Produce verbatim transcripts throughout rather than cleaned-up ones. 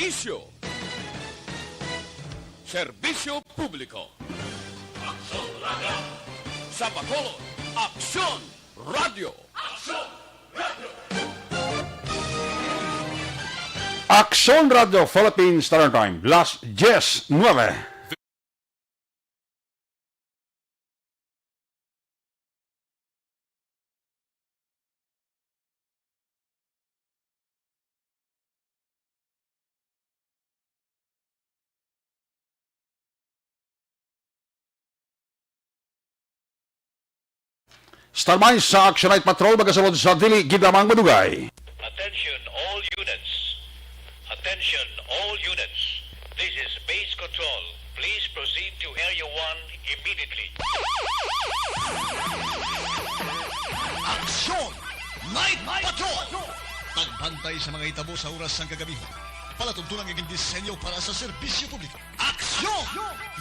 Isyu. Serbisyo publiko. Aksyon Radio. Sa Bacolod, Aksyon Radio. Aksyon Radio. Aksyon Radio Philippines Standard Time, las diez nueve. Standby sa Action Night Patrol, magasulod sa dili gid lamang madugay. Attention all units. Attention all units. This is base control. Please proceed to Area one immediately. Action! Night Patrol! Pagbantay sa mga hitabo sa oras sang kagabi. Palatuntunan nga gindisenyo para sa serbisyo publiko. Aksyon!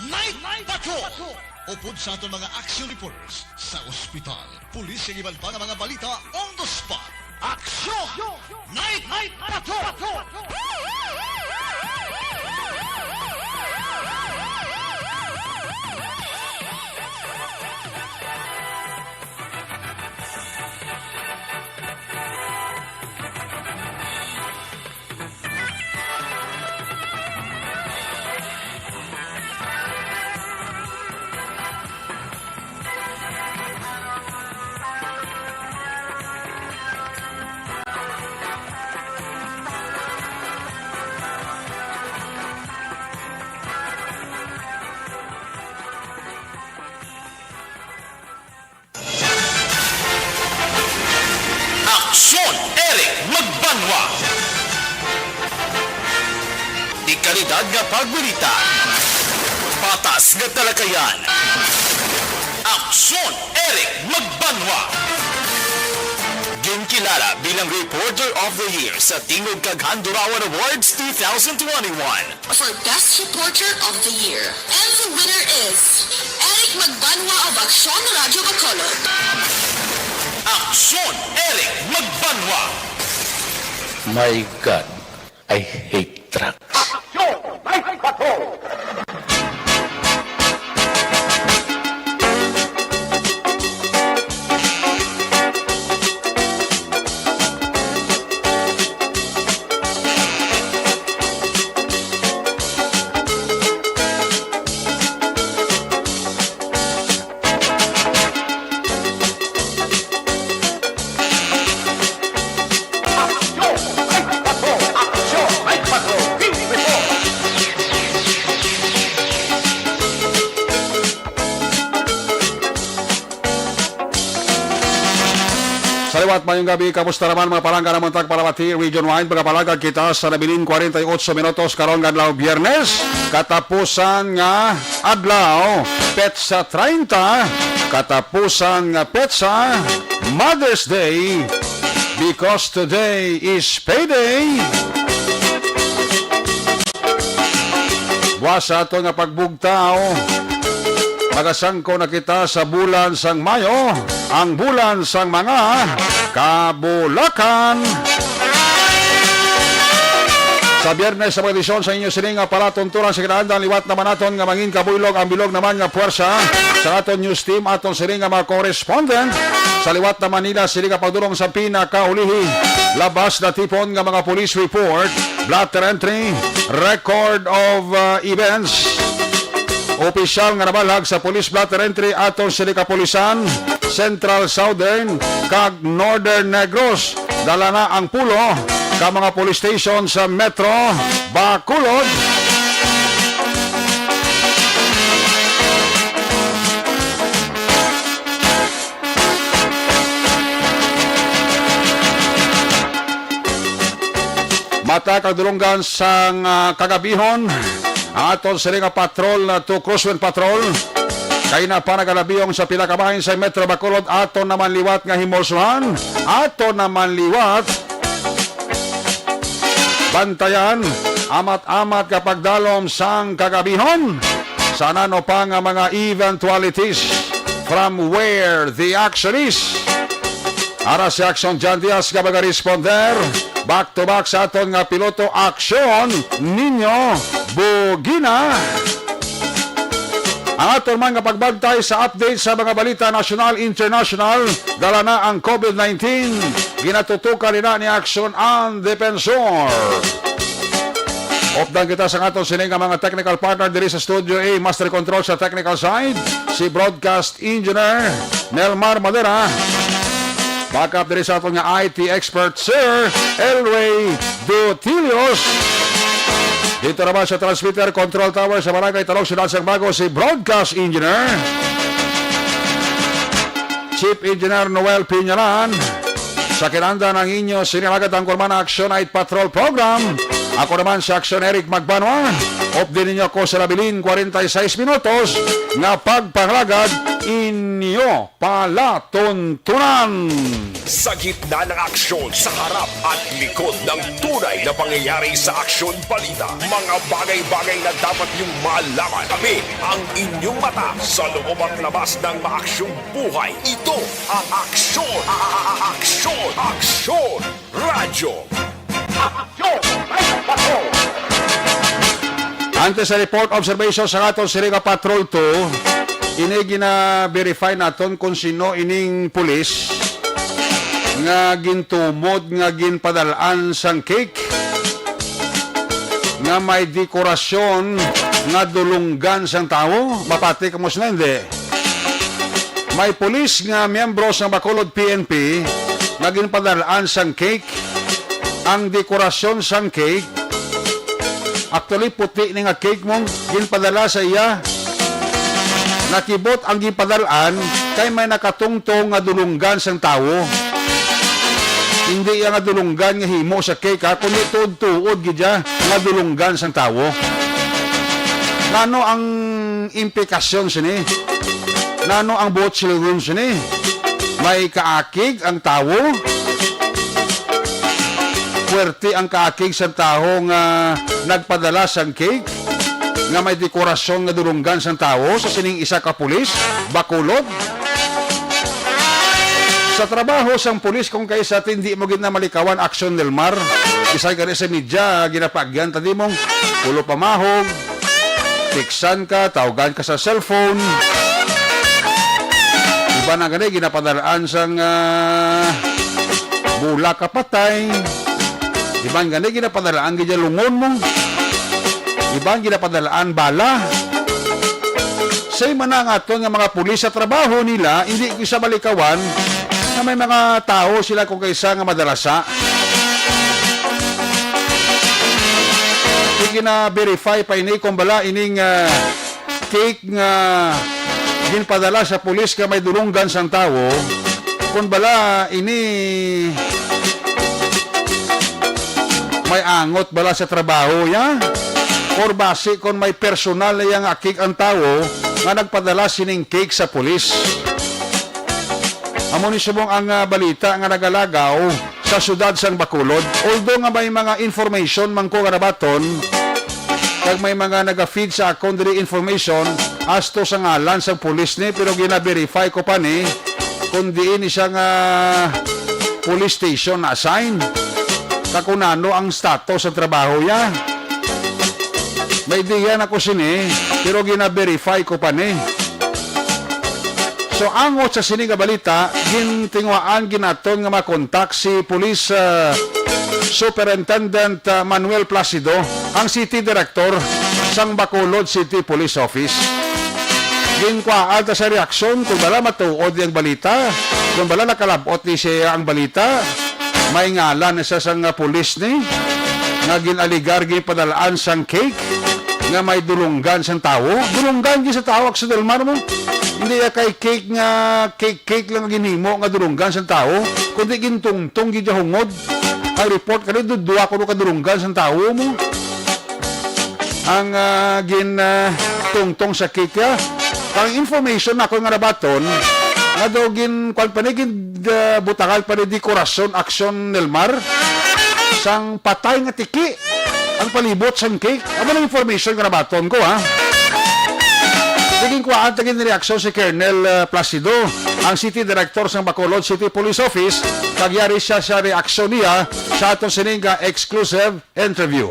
Night Patrol! Upod sa aton mga action reporters sa ospital, pulis, kag iban pa nga mga balita on the spot. Aksyon! Night Patrol! Aksyon, Eric Magbanwa. Dekalidad nga pagbalita. Patas nga talakayan. Aksyon, Eric Magbanwa. Ginkilala bilang Reporter of the Year sa Tingog kag Handurawan Awards two thousand twenty-one. For Best Reporter of the Year. And the winner is Eric Magbanwa of Aksyon Radio Bacolod. Aksyon, Eric Magbanwa. My God, I hate truck. Aksyon! May patrol! Sa liwat, mayong gabi. Kamusta naman, mga palangga namon tag Palamati Region Wide? Magapalagad kita sa nabilin kwarenta y ocho minutos karon nga adlaw, Biyernes, katapusan nga adlaw, petsa treinta, katapusan nga petsa, Mother's Day, because today is payday. Buwas sa aton nga pagbugtaw, magasangko na kita sa bulan sang Mayo, ang bulan sang mga kabulakan. Sa Biyernes, sa mga edisyon sa inyo sini nga palatuntunan sa kinaandan, liwat naman naton nga mangin kabuylog ang bilog naman nga puwersa sa aton news team, aton sini nga mga correspondent. Sa liwat naman nila sini nga pagdulong sa pinakaulihi, labas na tipon nga mga police report, blotter entry, record of, uh, events. Opisyal nga nabalhag sa Police Blotter Entry aton sini kapulisan, Central, Southern, kag Northern Negros. Dala na ang pulo ka mga police station sa Metro Bacolod. Mata kag dulonggan sang, ah, kagabihon, ang aton sini nga patrol na to Crosswind Patrol. Kay na pa nagalabiyong sa pila ka bahin sa Metro Bacolod, aton naman liwat nga himulsohan, aton naman liwat bantayan, amat-amat ka pagdalom sang kagabihon. Sa nano pa nga mga eventualities from where the action is. Ara si Action John Diaz nga magaresponder, Back to back sa aton nga piloto, Aksyon Niño Bugina. Ang aton man nga pagbantay sa update sa mga balita nasyonal, international, dala na ang covid nineteen. Ginatutukan nila ni Aksyon ang Defensor. Updan kita sa aton sini nga mga technical partner diri sa Studio A, Master Control sa technical side, si Broadcast Engineer Nelmar Madera. Backup diri sa aton nga I T expert, Sir Elway Dutilios. Dito naman sa transmitter control tower sa Barangay Talong, Siyudad sang Bago, si Broadcast Engineer, Chief Engineer Noel Piñalan. Sa kinanda ng inyo sinilagad ang Kurmana Action Night Patrol Program. Ako naman si Action Eric Magbanwa. Update ninyo ako sa labilin forty-six minutos nga pagpangalagad inyo palatuntunan. Sa gitna ng aksyon, sa harap at likod ng tunay na pangyayari sa Aksyon Balita, mga bagay-bagay na dapat niyong malaman. Kami ang inyong mata sa loob at labas ng maaksyong buhay. Ito ang Aksyon, a-, a-, a-, Aksyon, Aksyon Radyo. Aksyon Radyo. Antes sa report observation sa aton sini nga Patrol two, ini gina-verify naton kung sino ining pulis nga gintumod nga ginpadal-an sang cake nga may dekorasyon nga dulunggan sang tawo. Mapati kamo sina, hindi? May pulis nga miyembro sang Bacolod P N P nga ginpadal-an sang cake. Ang dekorasyon sang cake, actually, puti ni nga cake mong ginpadala sa iya. Nakibot ang ginpadal-an kay may nakatungtong nga dulunggan sang tawo. Hindi iya nga dulunggan nga himo sa cake, ha, kundi tuod-tuod gid iya nga dulunggan sang tawo. Nano ang implikasyon sini? Nano ang buot silungon sini? May kaakig ang tawo? Puwerte ang kaakig sang tawo nga nagpadala sang cake nga may dekorasyon nga dulunggan sang tawo sa sining isa ka pulis, Bacolod. Sa trabaho sang pulis, kung kaisa, hindi mo gid na malikawan, Action Nelmar. Bisag gani sa media, ginapaagyan ta di mong pulo pamahog, tiksan ka, tawgan ka sa cellphone. Iba na gani, ginapadalaan sang, ah, bulak ka patay. Iban gani, ginapadalaan gid ya lungon mo. Iban ginapadalaan bala. Say man na nga aton nga mga pulis sa trabaho nila, hindi ko sa balikawan nga may mga tawo sila kung kaisa nga madalasa. Sige na, verify pa ini kung bala ining, ah, cake nga ginpadala sa pulis nga may dulunggan sang tawo, kung bala ini may angot bala sa trabaho ya, or basi kon may personal na yang akig ang tawo nga nagpadala sining cake sa pulis. Amo ni subong ang, ah, balita nga nagalagaw sa siyudad sang Bacolod. Although nga may mga information man ko nga nabaton, kag may mga naga-feed sa akon diri information as to sa ngalan sang pulis ni, pero gina-verify ko pa ni kung diin ni siya nga police station na-assign, kag kung ano ang status sa trabaho niya. May idea na ko sini, pero gina-verify ko pa ni. So, angot sa sini nga balita, gintinguhaan ginaton nga makontak si Police, ah, Superintendent, ah, Manuel Placido, ang City Director sang Bacolod City Police Office. Ginkuhaan ta sa reaksyon kung bala matuod ang balita, kung bala nakalabot ni siya ang balita. May ngalan na siya sang, ah, pulis ni nga ginaligar ginpadalaan sang cake nga may dulunggan sang tawo. Dulunggan gid sa tawo, Action Delmar mo. Hindi ya kay cake nga cake-cake lang ang ginhimo nga dulunggan sang tawo, kundi gintungtong gid sa hungod. Ang report kani, dudua kuno ka dulunggan sang tawo mo ang, ah, gin, ah, tungtong sa cake, ah. Ang information nako nga nabaton, nga daw gin, kwan pa ni, gin, ah, butangan pa ni dekorasyon, Action Nelmar, sang patay nga tiki ang palibot sang cake. Amo ang information nga nabaton ko, ha. Naging kuwaan ta gid ni reaksyon si Colonel, ah, Placido, ang City Director sang Bacolod City Police Office, kag yari siya sa reaksyon niya sa aton sining nga exclusive interview.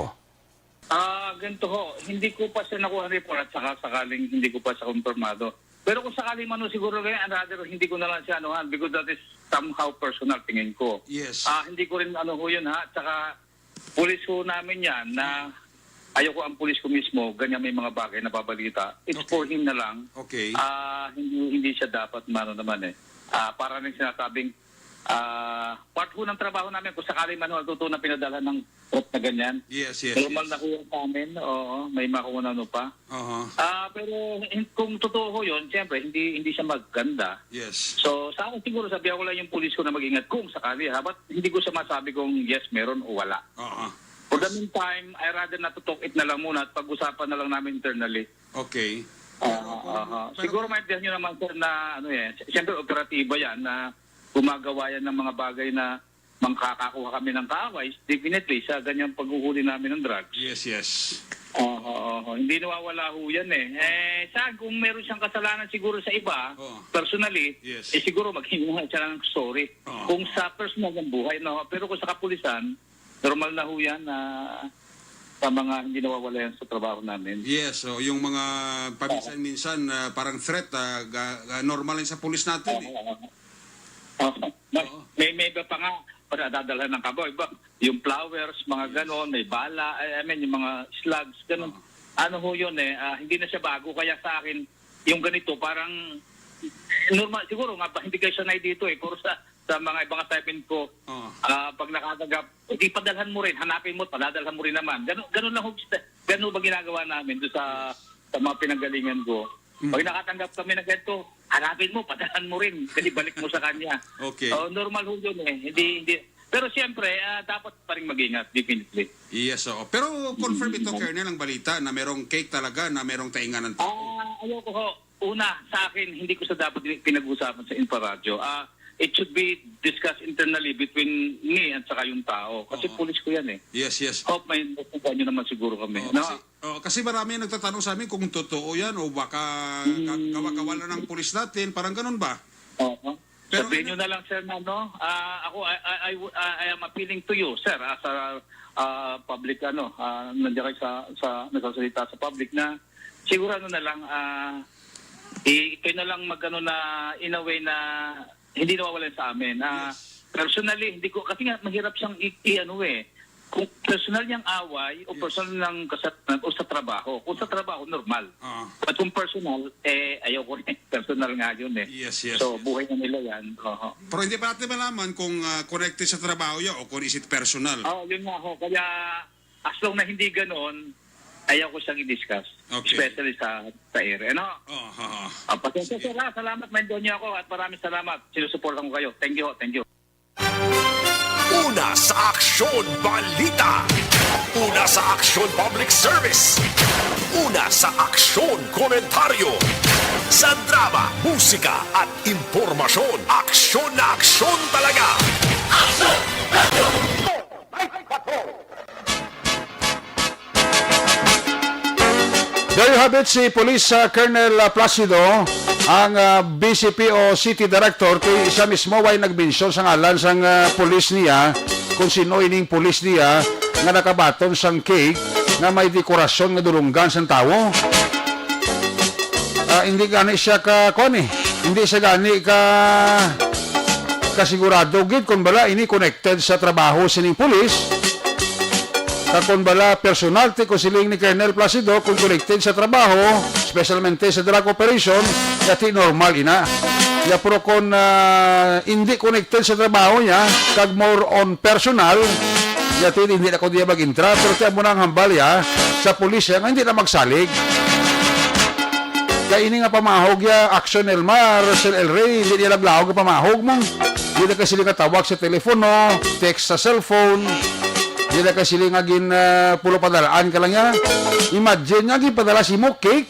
Ah, ganito ho, hindi ko pa siya nakuha ang report at saka sakaling hindi ko pa siya kumpirmado. Pero kung sakali man ho, siguro kaya, I'd rather hindi ko na lang siya anuhan because that is somehow personal, tingin ko. Yes. Ah, hindi ko rin ano ho yun, ha, at saka pulis ho namin yan na ayoko ang pulis ko mismo, ganyan may mga bagay na babalita. It's Okay. for him na lang. Okay. Ah, hindi, hindi siya dapat mano naman eh. Ah, para rin sinasabing, ah, part ho ng trabaho namin kung sakali man ho, tutunan pinadalhan ng prop na ganyan. Yes, yes, Normal yes. na ho yan sa amin. Oo, may makuha na ano pa. Aha. Ah, pero in, kung totoo ho yun, siyempre, hindi, hindi siya maganda. Yes. So, sa akin siguro, sabi ko lang yung pulis ko na mag-ingat kung sakali, ha? But hindi ko siya masabi kung yes, meron o wala. Aha. For the meantime, I rather na to talk it na lang muna at pag-usapan na lang namin internally. Okay. Aha, Pero kung, aha. pero Siguro kung maintindihan nyo naman, sir, na ano eh, siyempre operatiba yan, na gumagawa yan ng mga bagay na makakakuha kami ng kaaway, definitely, sa ganyang paghuhuli namin ng drugs. Yes, yes. Oo, oo. Hindi nawawala ho yan eh. Eh, sa kung meron siyang kasalanan siguro sa iba, Oo. personally, Yes. eh siguro maghihingi siya ng sorry. Oo. Kung sa personal ng buhay, no? Pero kung sa kapulisan, normal na ho yan na sa mga hindi nawawala yan sa trabaho namin. Yes, so yung mga paminsan-minsan, ah, parang threat, ah, ga- ga- normal yan sa pulis natin eh. Oo, oo. Oo. May, Oo. may, may iba pa nga, para dadalhan ng kabaw, iba, yung flowers, mga Yes. ganon, may bala, I, I mean, yung mga slugs, ganon. Oo. Ano ho yun eh, ah, hindi na siya bago. Kaya sa akin, yung ganito, parang normal, siguro nga, ba, hindi kayo sanay dito eh, pero sa, sa mga ibang assignment ko, Oo. ah, pag nakatanggap, ipadalhan mo rin, hanapin mo, padadalhan mo rin naman. Ganon, ganon lang ho, ganon ba ginagawa namin doon sa, Yes. sa mga pinanggalingan ko. Mm. Pag nakatanggap kami ng ganito, hanapin mo, padalhan mo rin. Kasi balik mo sa kanya. Okay. Oh, normal ho yun eh. Hindi, hindi. Pero siyempre, ah, dapat pa rin mag-ingat, definitely. Yes, oo. Pero confirm ito, Mm. Colonel, ang balita na merong cake talaga na merong tainganan pa. Ah, ayoko ho. Una, sa akin, hindi ko sa dapat pinag-usapan sa Inforadyo. Ah, it should be discussed internally between me at saka yung tao. Kasi Oo. pulis ko yan eh. Yes, yes. Hope may nyo naman siguro kami. Oo, No? kasi, oo, kasi marami ang nagtatanong sa amin kung totoo yan o baka Mm. ga- gawa-gawa lang ng pulis natin. Parang ganun ba? Oo. Pero Sabihin ano nyo na lang, sir, na, no? Ah, ako, I, I, I, I am appealing to you, sir, as a ah, public, ano, ah, nandiyan kayo sa, sa nagsasalita sa public na siguro ano na lang, ah, i-, kayo na lang mag-ano na in a way na hindi nawawala sa amin. Ah, Yes. personally, hindi ko, kasi nga mahirap siyang i-, i-ano eh. Kung personal niyang away o Yes. personal ng kasat-, o sa trabaho. Kung sa trabaho, normal. Ah. At kung personal, eh, ayoko rin. Personal nga yun eh. Yes, yes, So, yes. buhay na nila yan. Oo. Pero hindi pa natin malaman kung, ah, connected sa trabaho yan o kung is it personal. Oh, yun nga ho. Kaya, as long na hindi ganon, ayaw ko siyang i-discuss. Okay. Especially sa, sa air. Ano? Oh, ha, ha. Ah, pasensya, Sige. sir, ha? Salamat, maintindihan niyo ako at maraming salamat. Sinusuporta ko kayo. Thank you, thank you. Una sa Aksyon Balita. Una sa Aksyon Public Service. Una sa Aksyon Komentaryo. Sa drama, musika at impormasyon, aksyon na aksyon talaga. Aksyon! Aksyon! There you have it, si Police, ah, Colonel, ah, Placido, ang, ah, B C P O City Director, kay siya mismo ay nagbensyon sa ngalan sang, ah, pulis niya, kung sino ining pulis niya nga nakabaton sang cake nga may dekorasyon nga dulunggan sang tawo. Ah, hindi gani siya ka, kuwan eh, hindi siya gani ka, kasigurado gid kung bala ini connected sa trabaho sining pulis. Kag kon bala personal ti, kon siling ni Colonel Placido, kon connected sa trabaho, specialmente sa drug operation, yati normal ina. Ya, pero kon, ah, indi connected sa trabaho niya, kag more on personal, yati indi na ko diya mag-intra, pero ti amo na ang hambal ya sa pulis ya nga hindi na magsalig. Kay ini nga pamahog ya, Action El Mar, Sir El Rey, hindi nila laog ang pamahog mo. Hindi na ka sila nga tawag sa telepono, text sa cellphone. Hindi na ka sila nga gin, ah, pulo padalaan ka lang ya. Imagine nga, gipadala si mo cake,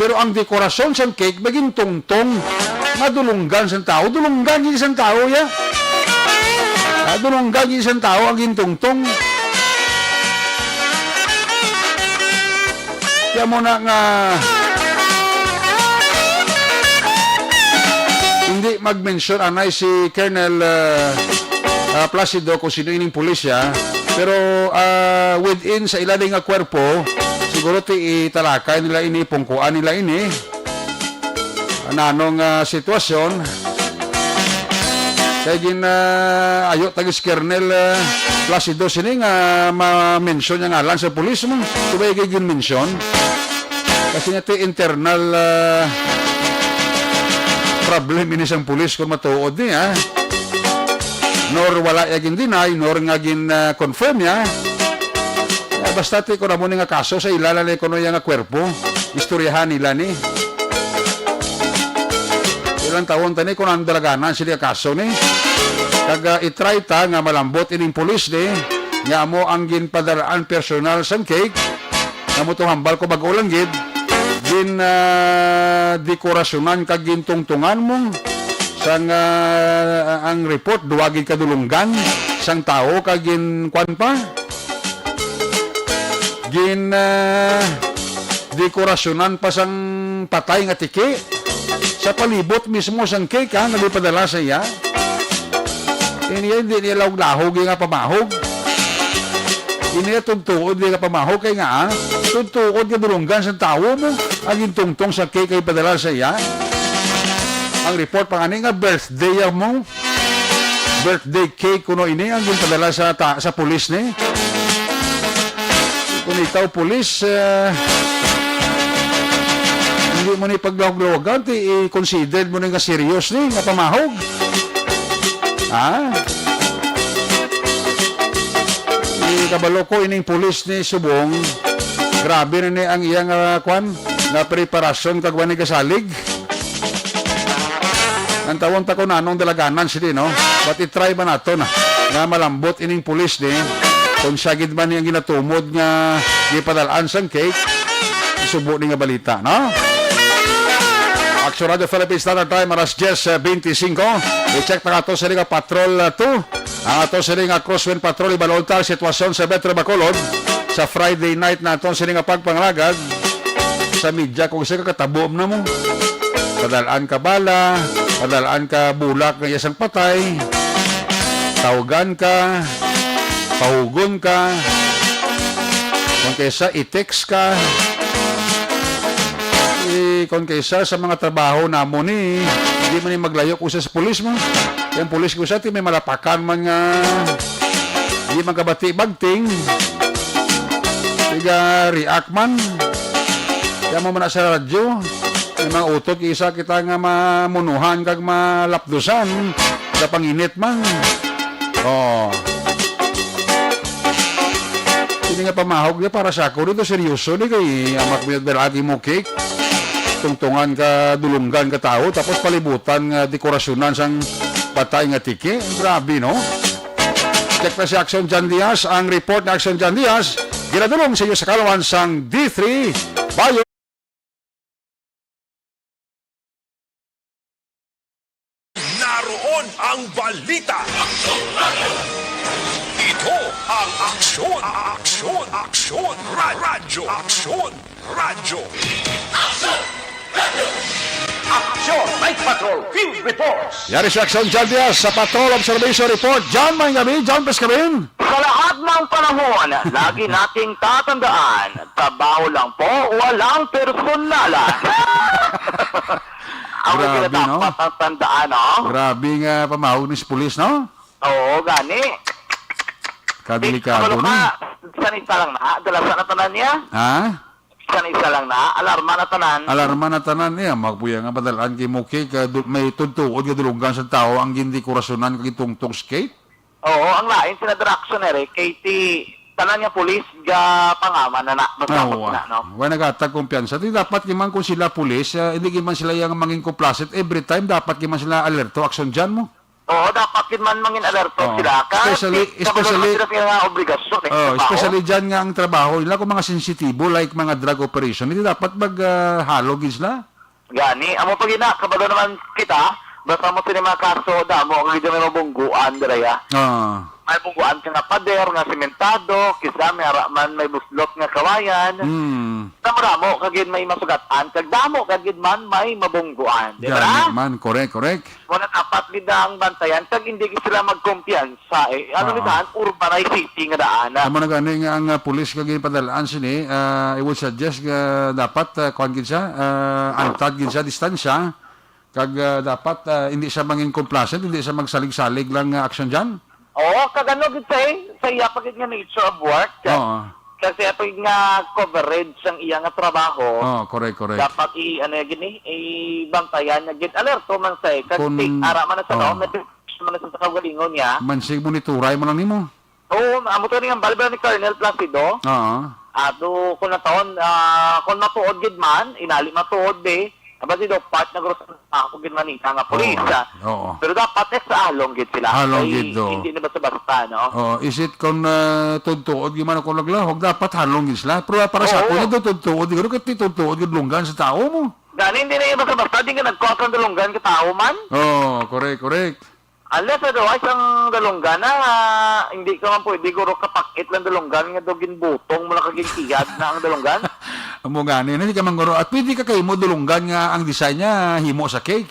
pero ang dekorasyon sa cake, maging tungtong. Nga dulunggan sa tao. Dulunggan gid sa tao ya. Ah, dulunggan gid sa tao ang gintungtong. Kaya mo na nga, Hindi mag-mention anay si Colonel, ah, ah, Placido kung sino ining pulis siya. Pero, ah, within sa ila ni nga kwerpo, siguro ti italakay nila ini, pungkuan nila ini. Nanong, ah, sitwasyon? Kay gin, ah, ayo tagi si Colonel, ah, Placido sini nga ma-mention ang ngalan sa pulis mo. Subay kay gin-mention. Kasi nga ti internal, ah, problem ini sang pulis kung matuod ni, ah. Nor wala ya gin-deny, nor nga gin, ah, confirm ya. Ah, basta ti kuno amo ni nga kaso sa ila na ni kuno ya nga kwerpo. Istoryahan nila ni. Ilang taon ta ni kung ang dalaganan sila kaso ni. Kag, ah, i-try ta nga malambot ining pulis ni nga amo ang ginpadalaan personal sang cake. Amo tong hambal ko bag-o lang gid. Gin, ah, dekorasyonan kag gintungtungan mo sang, ah, ang report duwa gid kadulunggan sang tawo kag gin kuan pa. Gin, ah, dekorasyonan pa sang patay nga tiki sa palibot mismo sang cake, ha, nga gipadala sa iya. Ini hindi niya lahog-lahog nga pamahog. Ini niya tugtuod nga pamahog kay nga, ah, tugtuod nga dulunggan sang tawo mo ang gintungtong sa cake nga ipadala sa iya. Ang report pa gani nga birthday mo. Birthday cake kuno ini ang ginpadala sa ta-, sa pulis ni. Kung ikaw pulis, eh, hindi mo ni paglawag-lawagan, ti i-consider mo ni nga serious ni nga pamahog. Ha? Di kabalo ko ining pulis ni subong. Grabe na ni ang iyang, ah, kwan, nga preparasyon kag wani kasalig. Ang tawon ta ko na anong dalaganan sini, no? But i-try ba nato na nga malambot ining pulis ni? Kung siya gid man ang ginatumod nga gipadalaan sang cake, subo ni nga balita, no? Action Radio Philippines Standard Time, alas diyes bente singko. I-check na ato sa Liga Patrol, uh, two. Ang ato sini nga Crosswind Patrol, ibalulta ang sitwasyon sa Metro Bacolod sa Friday night na aton sini nga pagpangalagad sa media kung sa kakatabo na mo. Padalaan ka bala, padalaan ka bulak nga iya sang patay, tawgan ka, pahugon ka, kung kaysa i-text ka, eh, kung kaysa sa mga trabaho namo ni, di man ni maglayo kung sa pulis mo. Yung pulis ko sa ti may malapakan man nga di magkabati bagting. Tiga react man. Kaya mo man na sa radyo. May mga utot isa kita nga mamunuhan kag malapdusan sa panginit man. Oh. Ini nga pamahog niya para sa ako dito seryoso ni kay amak mo yung dalagi mo cake. Tungtungan ka, dulunggan ka tao, tapos palibutan nga dekorasyonan sang patay nga tiki. Grabe, no? Check na si Action Jan Diaz. Ang report ni Action Jan Diaz, ginadulong sa inyo sa kalawan sang D three Bayo. Naroon ang balita. Ito ang Aksyon, Aksyon, Aksyon, Ra-, Radyo, Aksyon, Radyo. Aksyon Night Patrol Field Reports. Yari si Action Jan Diaz sa Patrol Observation Report. Jan, maayong gabi. Jan, Pescabin. Sa lahat ng panahon, lagi nating tatandaan, trabaho lang po, walang personalan. Ang Grabe, no? Dapat ang tandaan, no? Grabe nga pamahog ni si pulis, no? Oo, gani. Kadelikado Eh, kabalo ni. Ka, bisan isa lang na, dalasan na tanan niya. Ha? Bisan isa lang na, alarma na tanan. Alarma na tanan niya. Magpuya nga padalaan kay Muki, ka du-, may tuntuod nga dulunggan sa tao ang gindekorasyonan kag gintungtong skate. Oo, ang lain sila Draxon, eh, kay ti tanan nga pulis ga pangaman na na, basta Ah, ako wa. na, no? Wa naghatag kumpiyansa. Di dapat gid man kung sila pulis, ah, hindi gid man sila yang mangin complaint. Every time dapat gid man sila alerto, action dyan mo. Oo, dapat gid man mangin alerto Oo. sila. Kasi Especially, kabalo especially, sila sa ilang obligasyon, eh, oh, trabaho. Especially dyan nga ang trabaho nila kung mga sensitibo, like mga drug operation, hindi dapat mag, ah, halo gid sila. Gani, amo pa gina, kabalo naman kita, basta mo sini mga kaso, damo ang gid may mabungguan dira ya. Ah. May bungguan ka nga pader nga sementado, kisa may ara man may buslot nga kawayan. Hmm. Sa maramo ka gid may masugat-an, kag damo ka gid man may mabungguan, di ba? Gani man, correct, correct. Muna dapat gid ang bantayan, kag hindi gid sila magkumpiyansa, eh. Ano ni Oo. daan? Urbanized city nga daan, ah. Amo na gani nga ang, ah, pulis nga ginpadal-an sini, ah, I would suggest nga dapat, ah, kuwan gid siya, ah, antad gid siya, distansya. Kag, ah, dapat, ah, hindi siya mangin complacent, hindi siya magsalig-salig lang nga action dyan. Oo, kag ano gid sa, sa iya pa gid nga nature of work. Oo. Kasi ato nga coverage sang iya nga trabaho. Oo, correct, correct. Dapat i-, ano gid ni, ibantayan niya gid. Alerto man sa, kag Kung, ti-, ara man na sa oo. taon, may protection man na sa kaugalingon niya. Mansig monitoray mo lang nimo. Oo, amo to rin ang balbal ni Colonel Placido. Oo. Ato, kung nataon, ah, kung matuod gid man, inali matuod, be. Aba, si Doc Part, nagros-, ako gid man ika nga pulis, Oo. ah. Oo. Pero dapat, eh, sa along gid sila. Along Kay gid, oo. hindi na basta-basta, no? Oh, is it kung, ah, tudtuod gid man ako naglahog, dapat halong gid sila. Pero para sa Oo. ako, daw tudtuod gid, kay ti tudtuod gid lunggan sa tao mo. Gani, hindi na yung basta-basta, di ka nagkuha sa dalunggan ka tao man. Oh, correct, correct. Unless otherwise, ang dalunggan na, ah, hindi ka man pwede, guro, kapakit lang dalunggan nga daw ginbutong mo lang kag ginkiyad na ang dalunggan. Amo gani, hindi ka man, guro. At pwede ka kay mo dalunggan nga ang design niya, himo sa cake.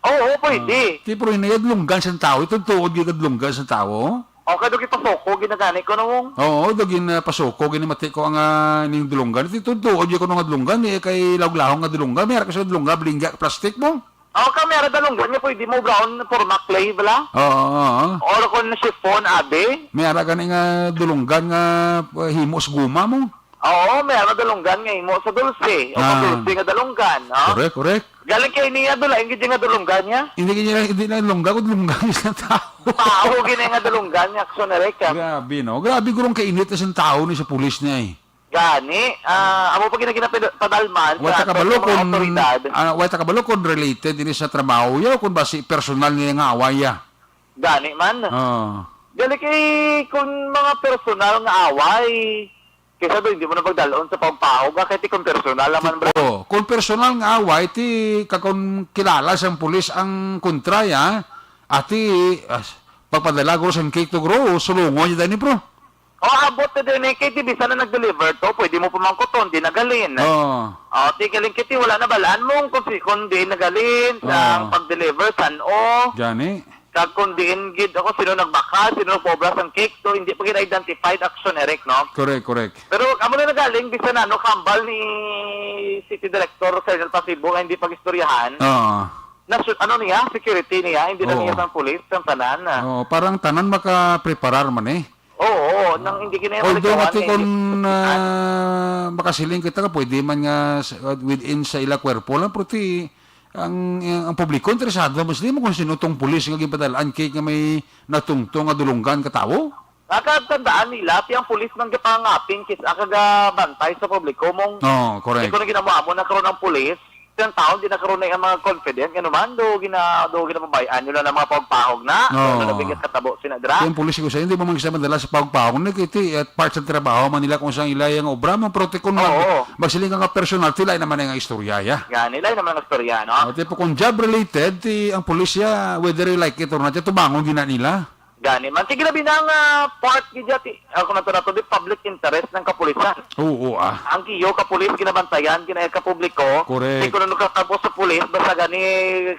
Oo, pwede. Ah, ti, pero hinayad lunggan sa tao. Ito tuod gyud lunggan sa tao. O, kay do gipasuko, ginagani ko nung. Oo, do gin, ah, pasuko, ginamati ko ang, ah, ning dulunggan. Ito tuod gyud ko nga dulunggan, eh, kay laog-lahong nga dulunggan. May harap ka sa dulunggan, blingga, plastic mo. O, ka, may ara dalunggan nga pwede mo brown forma clay, bala? Oo, oo, oo. Or kung chiffon, abi? May ara gani nga dulunggan nga, ah, himo sa guma mo. Oo, may ara dalunggan nga himo sa dulce. O Ah. pang dulce nga dalunggan, no? Correct, correct. Galing kay niya, dula, hindi nga dalunggan niya. Hindi niya, hindi na lungga, kung lungga sa tao. Tao, gini nga dalunggan niya, action na record. Grabe, no? Grabe, gurong kainit na siyang tao ni sa pulis niya, eh. Gani, ah, amo pa gina-, ginapadalman Wa sa ta kabalo mga kung, otoridad. ah, wa ta kabalo kung related ini sa trabaho ya o kung basi personal niya nga away ya. Gani man. Oo. Gali kay kung mga personal nga away, kaysa do, hindi mo na pagdalon sa pagpahog, ah, kay ti kung personal naman, bro. Oo. Kung personal nga away, ti ka kung kilala sang pulis ang kontra ya, ati, ah, pagpadala guro sang cake to, guro, sulungon niya dani, bro. O, abot na din eh, kay di bisan na nag-deliver to, pwede mo pamangkuton, di nagalin. Oo. O, di galing kiti, wala na balaan mo kung si, kung di nagalin sa Oo. pag-deliver, san-o. Gani. Kag kung diin gid ako, sino nagbakal, sino nagpaobra sang cake, to, hindi pa gid identified, action, Eric, no? Correct, correct. Pero amo na nagaling, bisan na, no, kambal ni City Director Colonel Pasibo nga hindi pag-istoryahan. Oo. Na, ano niya, security niya, hindi na Oo. niya sang pulis, sang tanan, ah. Oo, parang tanan makapreparar man eh. Oo, oo, nang hindi gid na yung Although maligawan mati eh, kung, hindi ah, makasiling kita ka, pwede man nga sa, within sa ila kwerpo lang, pero ti, ang, ang publiko interesado, mas di mo kung sino tong pulis nga ginpadal-an cake nga may natungtong nga dulunggan ka tawo? Nakatandaan nila, ti ang pulis nang gapangaping kis-, ah, kagabantay sa publiko mong Oo, correct. Di ko na ginamo-amo na karon ang pulis, ang taon di na karon na ang mga confident, nga naman, do gina-, do ginapabay-an nyo lang ang mga pagpahog na, Oo. ano na bigat katabo sina dra. Yung pulis ko sa hindi mo man sa madala sa pagpahog na kiti at part sa trabaho man nila kung saan ila yung obra mo, pero ti kung mag-, Oo. magsiling ka nga personal, ti lain naman ang istorya, ya. Gani, lain naman ang istorya, no? O, ti po kung job related, ti ang pulis ya, whether you like it or not, ya tubangon gina nila. Gani man. Sige, labi na nga part gid ya, ti, ako na to, na to, di public interest ng kapulisan. Oo, ah. Ang kiyo kapulis, ginabantayan, ginaya ka publiko. Correct. Di ko na nakatapos sa pulis, basta gani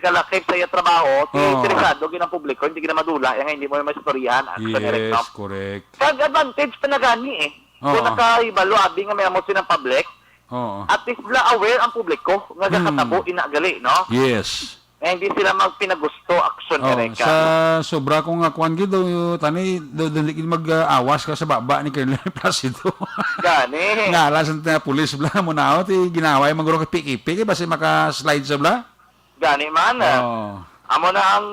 kalakip sa iya trabaho, ti Oo. interesado gid ang publiko, hindi gina madula, yang hindi mo maistoryahan, action, Eric, no? Yes, correct. Kag advantage pa na gani eh. Kung Oo. nakahibalo, abi nga may amo silang public, Oo. at least bla aware ang publiko nga Hmm. nakatabo, ina gali, no? Yes. Nga hindi sila magpinagusto, action, Oh, Eric, sa ah. sobra ko nga kwan gid, oh, tani, do, do, di mag, ah, awas ka sa baba ni Colonel Placido. Gani. Nga alas ang tana pulis bla mo na, oh, ti ginaway man guro ka piki-piki, basi maka-slide sa bla. Gani man, ah. Oh. Amo na ang,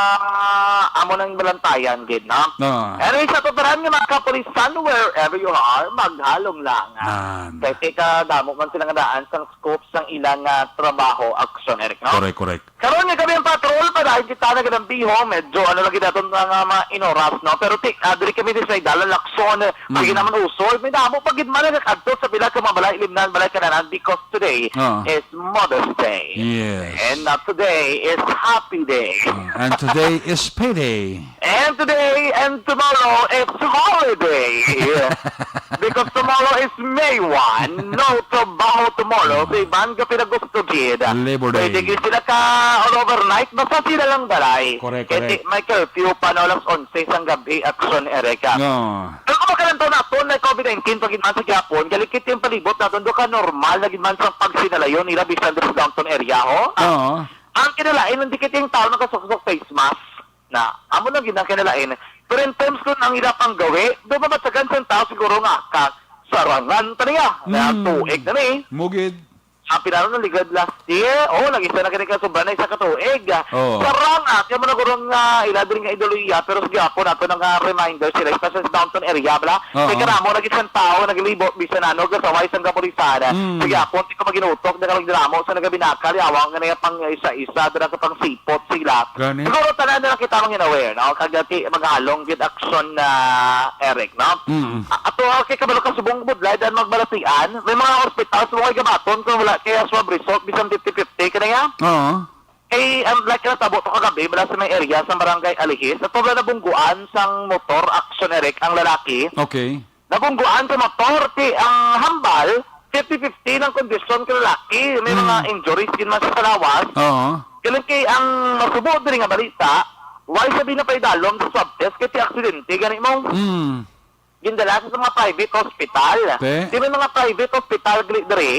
ah, amo nang balantayan gid, no? Oh. Anyway, sa tuturan nga mga kapulisan, wherever you are, maghalong lang, ah. Nan. Kay tika, damo man sila nga daan sang scope sang ilang, ah, trabaho, action, Eric, no? Correct, correct. Karon nga gabi ang patrol, padayon kita na ganang biho, medyo ano lagi daton nga mga inoras, no? Pero ti, ah, diri kami di sa Idala, Lacson, Mm. sige naman usol, may damo pa gid man nagakadto sa pila ka mga balay, limnan, balay kananan, because today Ah. is Mother's Day. Yes. And, uh, today is happy day. Uh, and today is payday. And today and tomorrow is holiday. Because tomorrow is May one, no trabaho tomorrow. Mm. Sa iban ka pinagusto gid. Labor Day. Pwede gid sila ka all overnight, basta sila lang balay. Correct, correct. May curfew pa, no, alas onse sang gabi, Action Erica. No. Pero kung makalantaw naton, may covid nineteen pa gid man sa gihapon, galikit yung palibot naton, do ka normal na gid man sang pagsinalayon nila bisan diri sa downtown area, ho? Ah, Oo. Ang kinalain, hindi kita yung tao nakasuksok face mask. Na, amo lang gid ang kinalain. Pero in terms kung ang ila pang gawi, do mabatsagan sa tao siguro nga ka, sarangan ta niya. Na Mm. tuig na ni. Mugid. Ang pinaro ng ligad last year, oh, nag-isa na kini ka sobra na isa ka tuig. Oh. Sarang, ah, kaya mo na gurong, ah, ila diri nga ideolohiya, pero sa gihapon nato na nga reminder sila, especially sa downtown area, bala. Oo. Kay karamo na gid sang tao naglibot bisan ano, gasaway sang kapulisan. Mm. Sa gihapon, di ko maginutok, di ka magdramo sa nagabinakal, yawang nga na pang isa-isa, dira ka pang sipot sila. Gani? Siguro tanan na lang kita mangin aware, no? Kag di magalong gid aksyon na Eric, no? Mm. A-, ato, okay, kabalo ka subong budlay, dan magbalatian. May mga ospital subong ay gabaton kung wala kaya swab result, bisan fifty fifty, ka na ya? Oo. Eh, ang like na tabo to kagabi, wala sa may area sa barangay Alihis. Ato wala nabungguan sang motor, aksyon, Eric, ang lalaki. Okay. Nabungguan sa motor, ti ang hambal, fifty fifty ng kondisyon ka lalaki. May Mm. mga injuries din man sa lawas. Oo. Galing kay ang masubo diri nga balita, why sabi na paidalom sa swab test kay ti aksidente, gani mo? Mm. Gindala sa mga private hospital. Te? Di may mga private hospital gali diri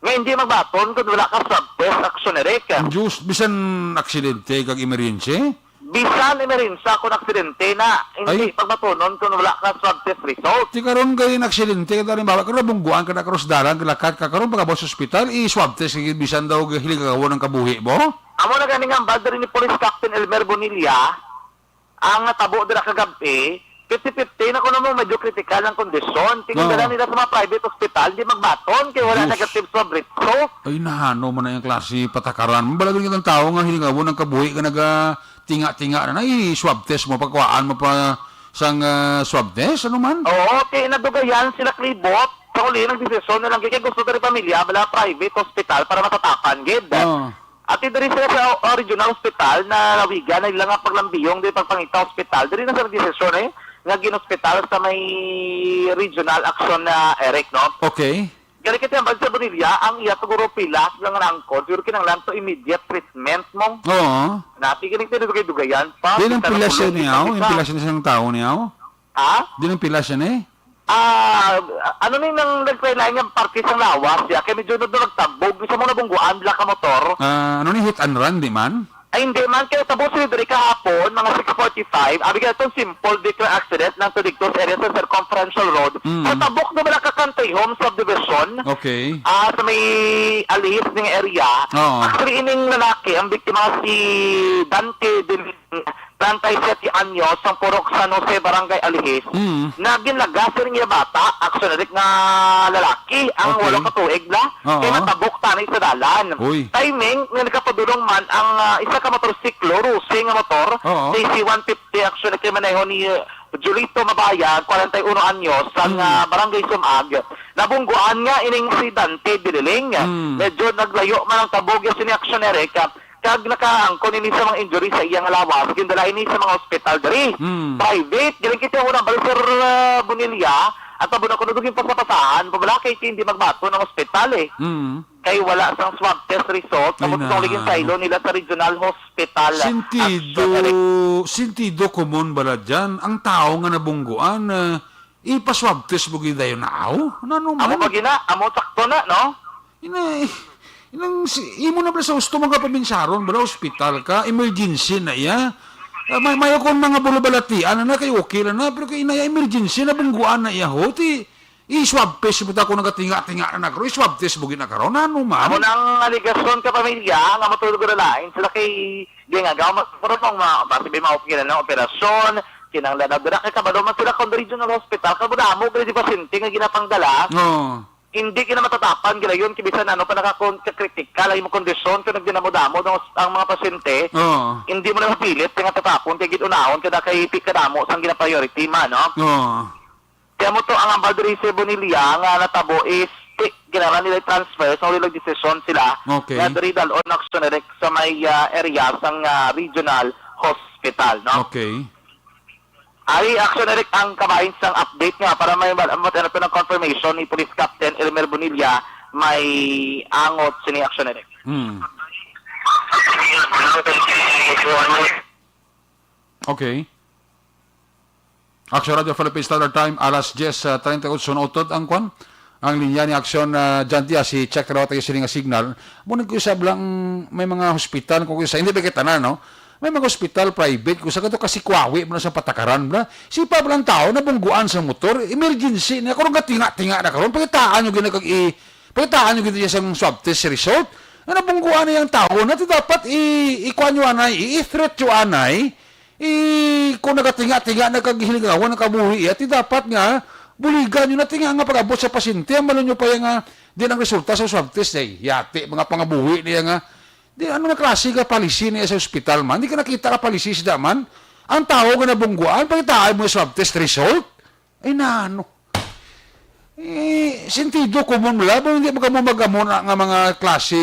nga hindi magbaton kung wala ka swab test, aksyon, Eric. Diyos, bisan aksidente kag emergency? Bisan emerensya kung aksidente na, hindi Ay. pagbatonon kung wala ka swab test result. Ti karon kay aksidente, kay halimbawa, karon nabungguan ka na, cross dalan, lakat ka, karon pagabot sa ospital, i-swab test, kay bisan daw hilig ka ng kabuhi mo? Amo na ganing hambal diri ni Police Captain Elmer Bonilla, ang natabo dira kagabi, fifty fifty na kuno mo, medyo kritikal ang kondisyon. Tingin Oo. dala nila sa mga private hospital, di magbaton, kay wala Diyos. negative swab result. Ay, nahano man na yung klase patakaran. Mabalagan kitang tao nga hilingaw ng kabuhi ka naga tinga-tinga na, na, i-swab test mo, pagkuhaan mo pa sang, ah, swab test, ano man? Oo, kay nadugayan sila klibot. Sa uli, nagdesisyon na lang, kay gusto diri pamilya, bala private hospital para matatapan, gid. Oo. At diri sila sa, uh, regional hospital na lawigan na ilang nga paglambiyong di pagpangita hospital. Diri na sa nagdesisyon, eh, nga gin-hospital sa may regional action na Eric, no? Okay. Galing kita ang sa Bonilla, ang iya siguro pilas lang nga angkon, siguro kinahanglan to immediate treatment mo. Oo. Napi galing tayo dugay-dugayan pa. Di nang Kita na pilas siya pulong niya, kita oh, yung isa. pilas niya sang tao niya, oh. Ha? Di nang pilas siya ni? Ah, ano ni nang nagkailangan nga parte sang lawas siya? Kay medyo nagtabog, isa mo nabungguan, black ka motor. Ah, ano ni, hit and run, di man? Ay, hindi man. Kaya tabo sila diri kahapon, mga six forty-five. Abi ka itong simple vehicular accident ng Tuligtos area sa Circumferential Road. Mm. Sa tabok na wala ka Country Home Subdivision. Okay. Ah, sa may Alihis ning area. Oo. Actually, ining lalaki, ang biktima si Dante Din, treinta y siete anyos, ang Purok San Jose, Barangay Alihis. Mm. Na ginlagas sa niya bata, aksyon na nga lalaki, ang Okay. walo ka tuig na. Oo. Kaya natabok tani sa dalan. Uy. Timing, nga nakapadulong man ang, ah, isa ka motorsiklo, Rosing nga motor, Oo. C C one fifty, actually, kay maneho ni, uh, Julito Mabayag, kwarenta y uno anyos, sa, Mm. ah, Barangay Sumag. Nabungguan nga ining si Dante Dililing. Mm. Medyo naglayo man ang tabog sa ni aksyon, Eric, ah, kag nakaangkon ini sa mga injury sa iyang lawas. Gindala ini sa mga ospital diri. Mm. Private, galing kita una, bali, Sir, ah, Bonilla, at abo na kuno duging pasapasahan, pabala kay hindi magbato ng ospital, eh. Mm. Kay wala sang swab test result, Ay, tapos itong ligin na. sa ilo nila sa regional hospital. Sentido, Action, Eric. sentido komon bala dyan, ang tao nga nabungguan, ah, ipa-swab test mo gid dayon na, aw? Nano Amo man? ba gina? Amo sakto na, no? Ina, inang si, imo na bala sa gusto mga pabinsaron, bala, ospital ka, emergency na iya. Ah, may, may akong mga bulabalatian na, na kay okay lang na, pero kay inaya emergency, nabungguan na iya, ho, ti, i-swab test mo ta kung nagatinga-tinga na nagro, i-swab test mo gid na karon, ano man? Amo nang aligasyon ka pamilya, nga matulog na lain sila kay di nga gaw, mas, pero kung ma-, basi may maupgilan ng operasyon, kinanglan na dira kay kabalo man sila kung regional hospital, kabudamo, pero di pasyente nga ginapangdala. Oo. Hindi gina matatapan, gilayon, kay bisan ano pa nakakon-, kakritikal ang imong kondisyon, kung nagdinamo-damo ang, ang mga pasyente, Oo. hindi mo na mapilit nga tatapon, kay gid-unahon ka na kay pi-, kadamo sang gina-priority man, no? Oo. Kaya mo to, ang hambal diri sa Bonilla nga natabo is Ti-, kinahanglan nila i-transfer, so, nila desisyon sila Okay. nga diri dal-on, Action Eric, sa may, ah, area sang, ah, regional hospital, no? Okay. Ari, Action Eric, ang kabahin sang update nga para may mal-, amot ano to ng confirmation ni Police Captain Elmer Bonilla may angot sini, Action Eric. Hmm. Okay. Action Radio Philippine Standard Time, alas diyes, ah, treinta y ocho na utod ang kwan. Ang linya ni Action, ah, John Diaz, si check raw tayo sini nga signal. Muna ko isab lang may mga hospital, kung isa, hindi ba kita na, no? May mga hospital, private, kung sa kato kasi kwawi mo na sa patakaran, bla. Si pa lang tao, nabungguan sa motor, emergency niya, karong gatinga-tinga na karon, pakitaan nyo gina kag i-, pakitaan nyo gina sa swab test result. Nga nabungguan na yung tao, na ti dapat i-, ikuan nyo anay, i-threat nyo anay, i-, kung nagatinga-tinga, nagkagihilingawan, nakabuhi, ati dapat nga, buligan nyo na tinga nga pag-abot sa pasyente, ang malunyo pa yung nga, di ang resulta sa swab test, eh, yati, mga pangabuhi niya nga, di, ano nga klase ka policy niya sa ospital man? Di ka nakita ka policy sida man? Ang tao nga nabungguan, pakitaan mo yung swab test result? Ay, nano? Eh, sentido comon mo lang, hindi mo kamo magamo na nga mga klase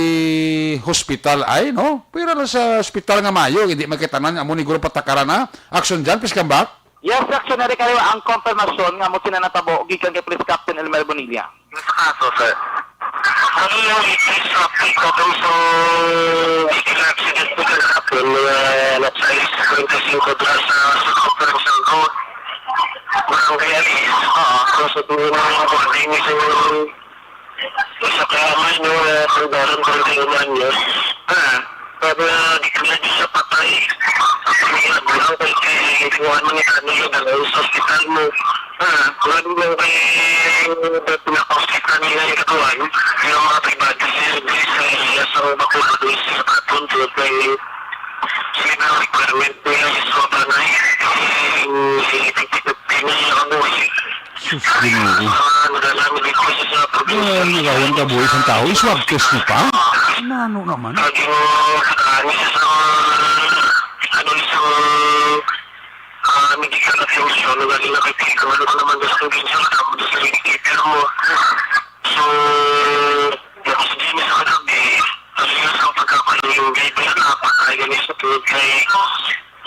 hospital ay, no? Pero na sa hospital nga mayo, hindi makitanan, amo ni guro patakaran na. Action dyan, please come back. Yes, Action Eric, Ariwa, ang konfirmasyon nga mo sina natabo gikan kay Police Captain Elmer Bonilla. Sa kaso, sir. Ano yung latest update ko dun sa vehicle accident ko kahapon, mga alas sais twenty-five dun sa circumferential road, Barangay Alis? Oo. Kung sa tuwing ng boarding sa isa ka man yung, ah, Tandaran, Barangay Umanyo. Ah. Para di ka na di sa patay. Ang mga bulang kay kay kuwan mo ni Tani, yung dalawa sa ospital mo. Ah, kuwan mo kay pinaka-hospital nila yung kuwan. Yung mga privado service sa area sa Bacolod, doon sa Patun, doon kay sila ang requirement nila yung sa mga panay. Yung fifty fifty na yung ano eh. Sus, Ginoo. Ay, nagawan ka buhi sang tao. I-swab test mo pa? Nano naman? So, tapos din sa kagabi, ang iyang pagkakaluyo, may pinatapatay yan sa tulog kay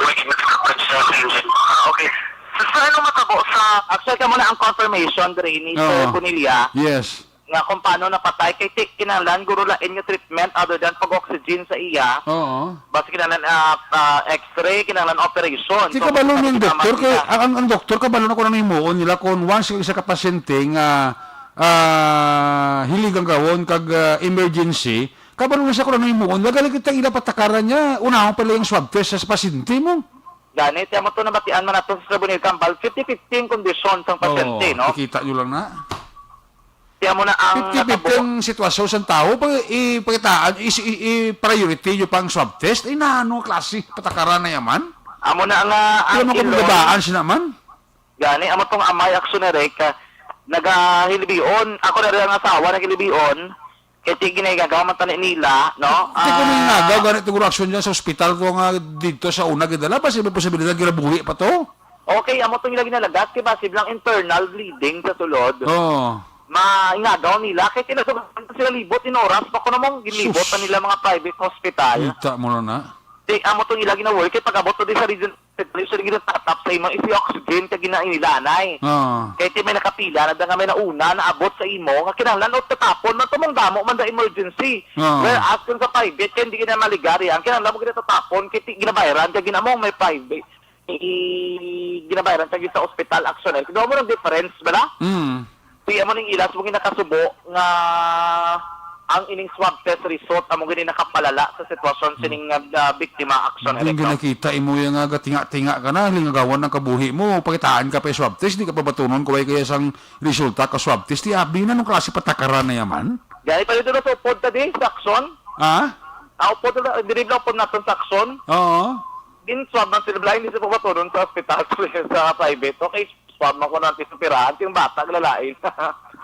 Wag makakapag sa akin. Ah, okay. So, sa ano matabo sa, actually, kamo na ang confirmation diri ni Sir Oo. Bonilla Yes. nga kung paano napatay kay ti-, kinahanglan guro la inyo treatment other than pag-oxygen sa iya. Oo. Basta kinahanglan, ah, ah, X-ray, kinahanglan operation. Di So, kabalo basta ni ang kinahanglan doktor kay makita. ang, ang, ang doktor kabalo na ko na himuon nila kung once yung isa ka pasyente nga ah, hilig ang gawon kag ah, emergency, kabalo na siya kung ano himuon. Lagali kita ila patakaran niya, unahon pala yung swab test sa pasyente mo. Gani, tiyan mo to, nabatian man nato sa Sabonil Kambal, fifty fifty ang kondisyon sang pasyente, Oo, no? Kikita nyo lang na. Tiyan mo na ang fifty fifty natabo. Ang sitwasyon sa tao, pag ipakitaan, is, i, i, priority nyo pa ang swab test? Ay, na, ano klase? Patakaran na yaman? Amo na nga, ang Kaya mo kung ilong gabaan siya naman? Gani, amo tong amay, Action Eric, ah, nagahilibion. Ako na rin ang asawa, nagahilibion. Kay ti ginagagawa man tani nila, no? Di ko may Ah, nagaw, gani, siguro aksyon niya sa ospital ko nga dito sa una gidala. Basi may posibilidad ginabuhi pa to? Okay, amo tong ila ginalagat. Kay basi lang internal bleeding sa sulod. Oo. Maingagaw nila. Kay tinasubukan sila libot, in oras pa ko namang ginlibot Sus. pa nila mga private hospital. Kita mo na na. Di, amo tong ila gina-worry. Kay pag-abot to di sa region, Pero siya ginatatap sa imong isi oxygen ka ginailanay. Oo. Kay ti may nakapila na da nga may nauna naabot sa imo nga kinahanglan o tatapon man tumong damo man da emergency. Oo. Whereas kung sa private kay hindi ka na maligari ang kinahanglan mo ginatatapon kay ti ginabayaran ka ginamong may private. I, ginabayaran ka sa ospital actually. Kaya mo ng difference bala? Mm. Kaya mo ning ilas mo ginakasubo nga ang ining swab test result amo gini nakapalala sa sitwasyon sining, ah, biktima, Action Ang Eric, no? Ginakita imo yung nga gatinga-tinga ka na, lingagawan ng kabuhi mo, pakitaan ka pa yung swab test, di ka pa batunon kung kaya sang resulta ka swab test, di abi na nung klase patakaran na yaman? Gani pa dito na sa upod ta di, sa Action? Ah? Ah, upod na, diri na upod natin sa Action? Oo. Gin-swab ng sila, hindi sa pabatunon sa ospital, sa private. Okay, swab man ko ng tisupirahan, yung bata, lalain.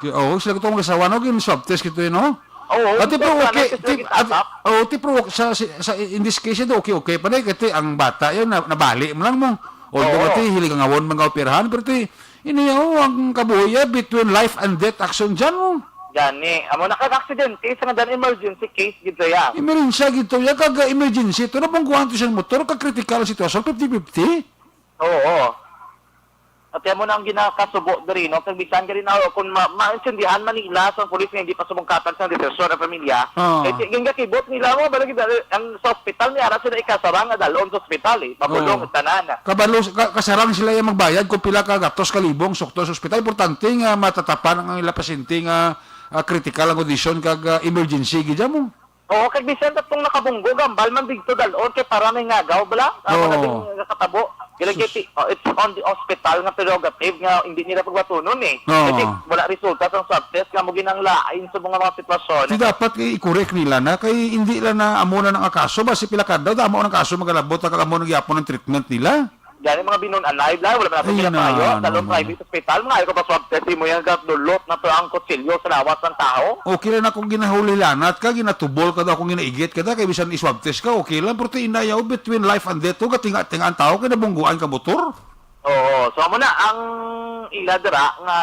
Ki-, oh, sila ko itong mag-asawa, no? Yung swab test kito yun, no? Oo, Ate, pero swab okay, na, ti-, kasi ate, tatap. Oh, ti, pero sa, sa, sa, in this case, ito, okay, okay pa na, kasi ang bata yun, na, nabali mo lang mo. Although, Oo. Ate, hilig ang awon, mga operahan, pero ito, ini, oh, ang kabuhi, eh, between life and death action dyan, oh. Gani, amo na kag aksidente, sa nga emergency case gid siya. Emergency gid to, ya, kag, ah, emergency to, nabungguan to siya motor, kag critical ang sitwasyon, fifty fifty. Oo. At amo na ang ginakasubo diri, no? Kag bisan gani na, kung ma-, maintindihan man nila sa pulis nga hindi pa sumungkatan sa desisyon ang pamilya, Oo. kay ti-, gingakibot nila mo, bala gid, ang sa ospital ni ara sila ikasarang nga dalon sa ospital, eh. Mabulong Oo. tanan. Kabalo, ka-, kasarang sila yung magbayad kung pila ka gatos ka libong sukto sa ospital. Importante nga matatapan ang ila pasyente nga, ah, critical ang kondisyon kag, ah, emergency gid mo. Oo, kag bisan katong nakabunggo, gambal man dito dalon kay para may ngagaw, bala. Amo Oo. na din nakatabo. Gila Sus. kay ti-, oh, it's on the hospital nga prerogative nga hindi nila pagbatunon, eh. Oo. Kasi wala resulta sa swab test nga mo ginanglain sa mga, mga sitwasyon. Di dapat i-correct nila na kay hindi lang na amo na ang kaso, basi pila ka daw, amo ang kaso magalabot, kag amo nang gyapon ang treatment nila. Gani mga binun-anay, bla, wala man nato Ayun na, pinapayo. Dalong ano, private hospital, mga ayaw ka pa swab test, imo yan, dulot na to ang kutsilyo sa lawas ng tao. Okay lang na kung ginahulilanat ka, ginatubol ka daw, kung ginaigit ka daw, kay bisan i-swab test ka, okay lang. Pero ti inayaw, between life and death, to, gatinga-tinga ang tao, kay nabungguan ka motor. Oo, so amo na ang ila dira nga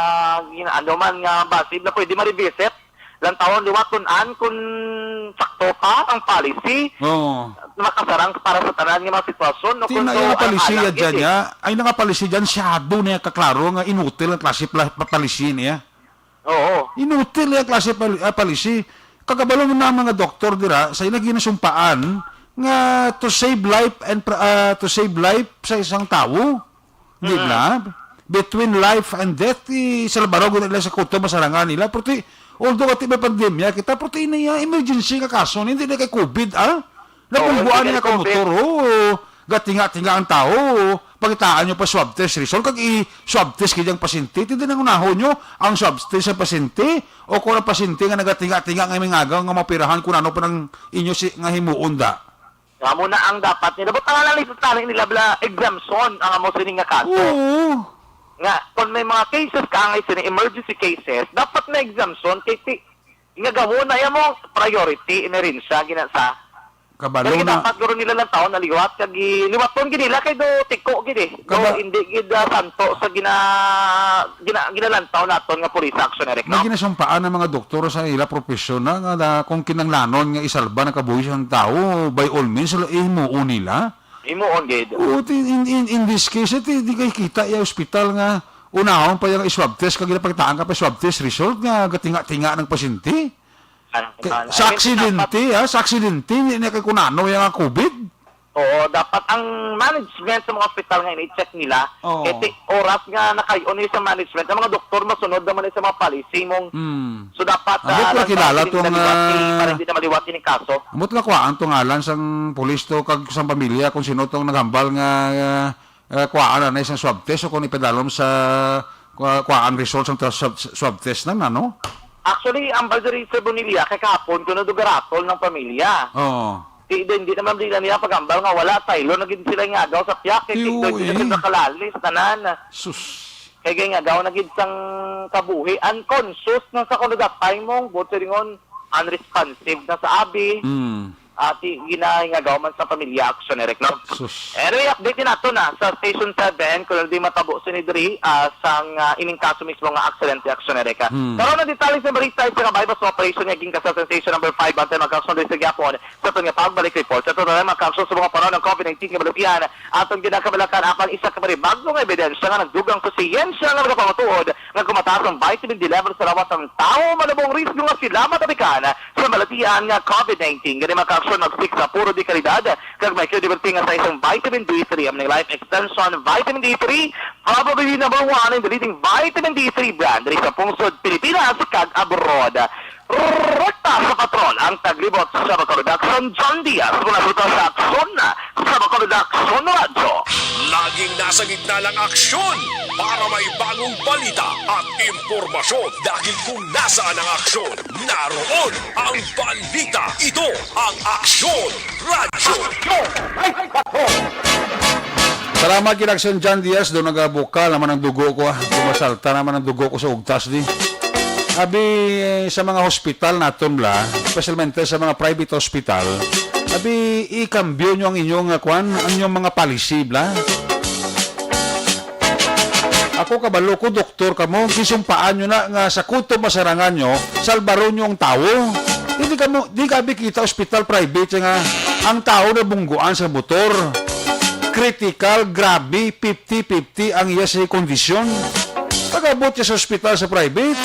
gina-, ano man nga basin na pwede ma-revisit, lantawon liwat tun-an kung sakto pa ang policy. Oo. Makasarang para sa tanan nga mga sitwasyon, no? Ti Kung na so, yung ang policy alang ya dyan gid, eh. Ya, ay nga policy dyan, siyado na yung kaklaro nga inutil ang klase pla-, pa-, policy niya. Oo. Inutil yung klase pal-, ah, policy. Kagabalo mo na ang mga doktor dira, sa ila ginasumpaan nga to save life and pra-, ah, to save life sa isang tawo. Di Mm. ba? Between life and death, i-, sa labaraw gud nila sa kuto, masarangan nila. Pero ti, although ati may pandemya kita, pero ti na iya, emergency nga kaso, hindi na kay covid, ah? Oo, Nabungguan hindi niya kay ka COVID. Motor, oo. Gatinga-tinga ang tao, pangitaan nyo pa swab test result, kag i-swab test kaya ang pasyente, hindi nang unahon nyo ang swab test sa pasyente, o kung ang pasyente nga nagatinga-tinga nga may ngagaw nga mapirahan kung ano pa nang inyo si, nga himuon da. Nga mo na ang dapat nila. But ang alam nila, tali nila bala exemption ang amo sini nga kaso. Oo. Nga, kung may mga cases ka, nga sini emergency cases, dapat na exemption kay ti, nga gamo na yan mo priority, inerensya, gina sa. Kabalo Kaya na. Dapat guro nila lang taon na liwat, kag gi-, liwaton gid nila kay do tiko gid eh. Do Kaba- hindi gid, ah, santo sa gina-, gina-, ginalantaw naton nga police action, Eric, May no? Ginasumpaan ang mga doktor sa ila propesyon na nga, na kung kinanglanon nga isalba ang kabuhi sang tawo, by all means, la-, himuon nila. Himuon gid. Oo, ti-, in, in, in this case, eh, ti-, di kay kita yung ospital nga unahon pa yung swab test, kag ginapakitaan ka pa swab test result nga gatinga-tinga ng pasyente. Ano, Kay, ano, sa I mean, aksidente, dapat ha, sa aksidente, hindi na kay kunano yung nga covid. Oo, dapat ang management sa mga ospital nga ini-check nila, Oo. Kay ti oras nga nakayon ni sa management, ang mga doktor masunod naman ni sa mga policy mong, Hmm. So dapat, Ambot ah, ko lang kilala dapat tong, hindi maliwat, ah, para hindi na maliwat yung kaso. Ambot nga kuhaan to ngalan sang pulis to kag sang pamilya kung sino tong naghambal nga, ah, ah, kuhaan na isang swab test o kung ipadalom sa kua-, kuhaan result sang tra-, swab, swab test na, ano? Actually, ang Balderita Bonilla kay kahapon kuno do garatol ng pamilya. Oo. Di, di, di naman di na niya pagambal nga wala, Taylor na gid sila nga agaw sa piyak, kay Tiyo, di, di na eh. Sila nakalalis, tanan. Sus. Kay gay nga agaw na gid sang kabuhi, unconscious na sa kuno that time mong, buot silingon, unresponsive na sa abi. Mm. Ati, ginahingagaw man sa pamilya, action, Eric, no? Sus. Anyway, update din nato na sa Station seven, kung di matabo sini diri, ah, sang, ah, ining kaso mismo nga aksidente, action, Eric, ah. Hmm. Karon ang detalye sa balita sa kabay sa operation nga ginkasa sa Station number five, bantay magkasunod sa gyapon. Sa aton nga pagbalik report, sa aton nga mga kaso sa mga panahon ng covid nineteen nga balatian, aton ginakabalakan apan isa ka panibagong ebidensya nga nagdugang sa siyensya nga nagapamatuod nga kung mataas ang vitamin D level sa lawas ang tawo, malabong risgo nga sila matapikan sa balatian nga covid nineteen. Gani mga kaaksyon, mag-stick sa puro de kalidad kag may credibility nga sa isang vitamin D three, ang life extension vitamin D three, probably number one in the leading vitamin D three brand diri sa pungsod Pilipinas kag abroad. Rekta sa patrol ang taglibot sa Bacolod Action, John Diaz, mula sa Action, sa Bacolod Action Radyo. Laging nasa gitna ng aksyon para may bagong balita at impormasyon. Dahil kung nasaan ang aksyon, naroon ang balita. Ito ang Aksyon Radyo. Salamat kay Action John Diaz, doon nagabuka naman ang dugo ko, ah. Dumasalta naman ang dugo ko sa ugtas, di. Abi, sa mga hospital naton, bla, especialmente sa mga private hospital, abi, ikambyo nyo ang inyong, ah, kwan, ang inyong mga policy, bla. Ako kabalo ko, doktor kamo, gisumpaan nyo na nga sa kutob masarangan nyo, salbaron nyo ang tawo. Hindi kamo, di ka abi kita ospital private nga ang tawo nabungguan sa motor. Critical, grabe, fifty fifty ang iya sa kondisyon. Pag-abot niya sa ospital sa private,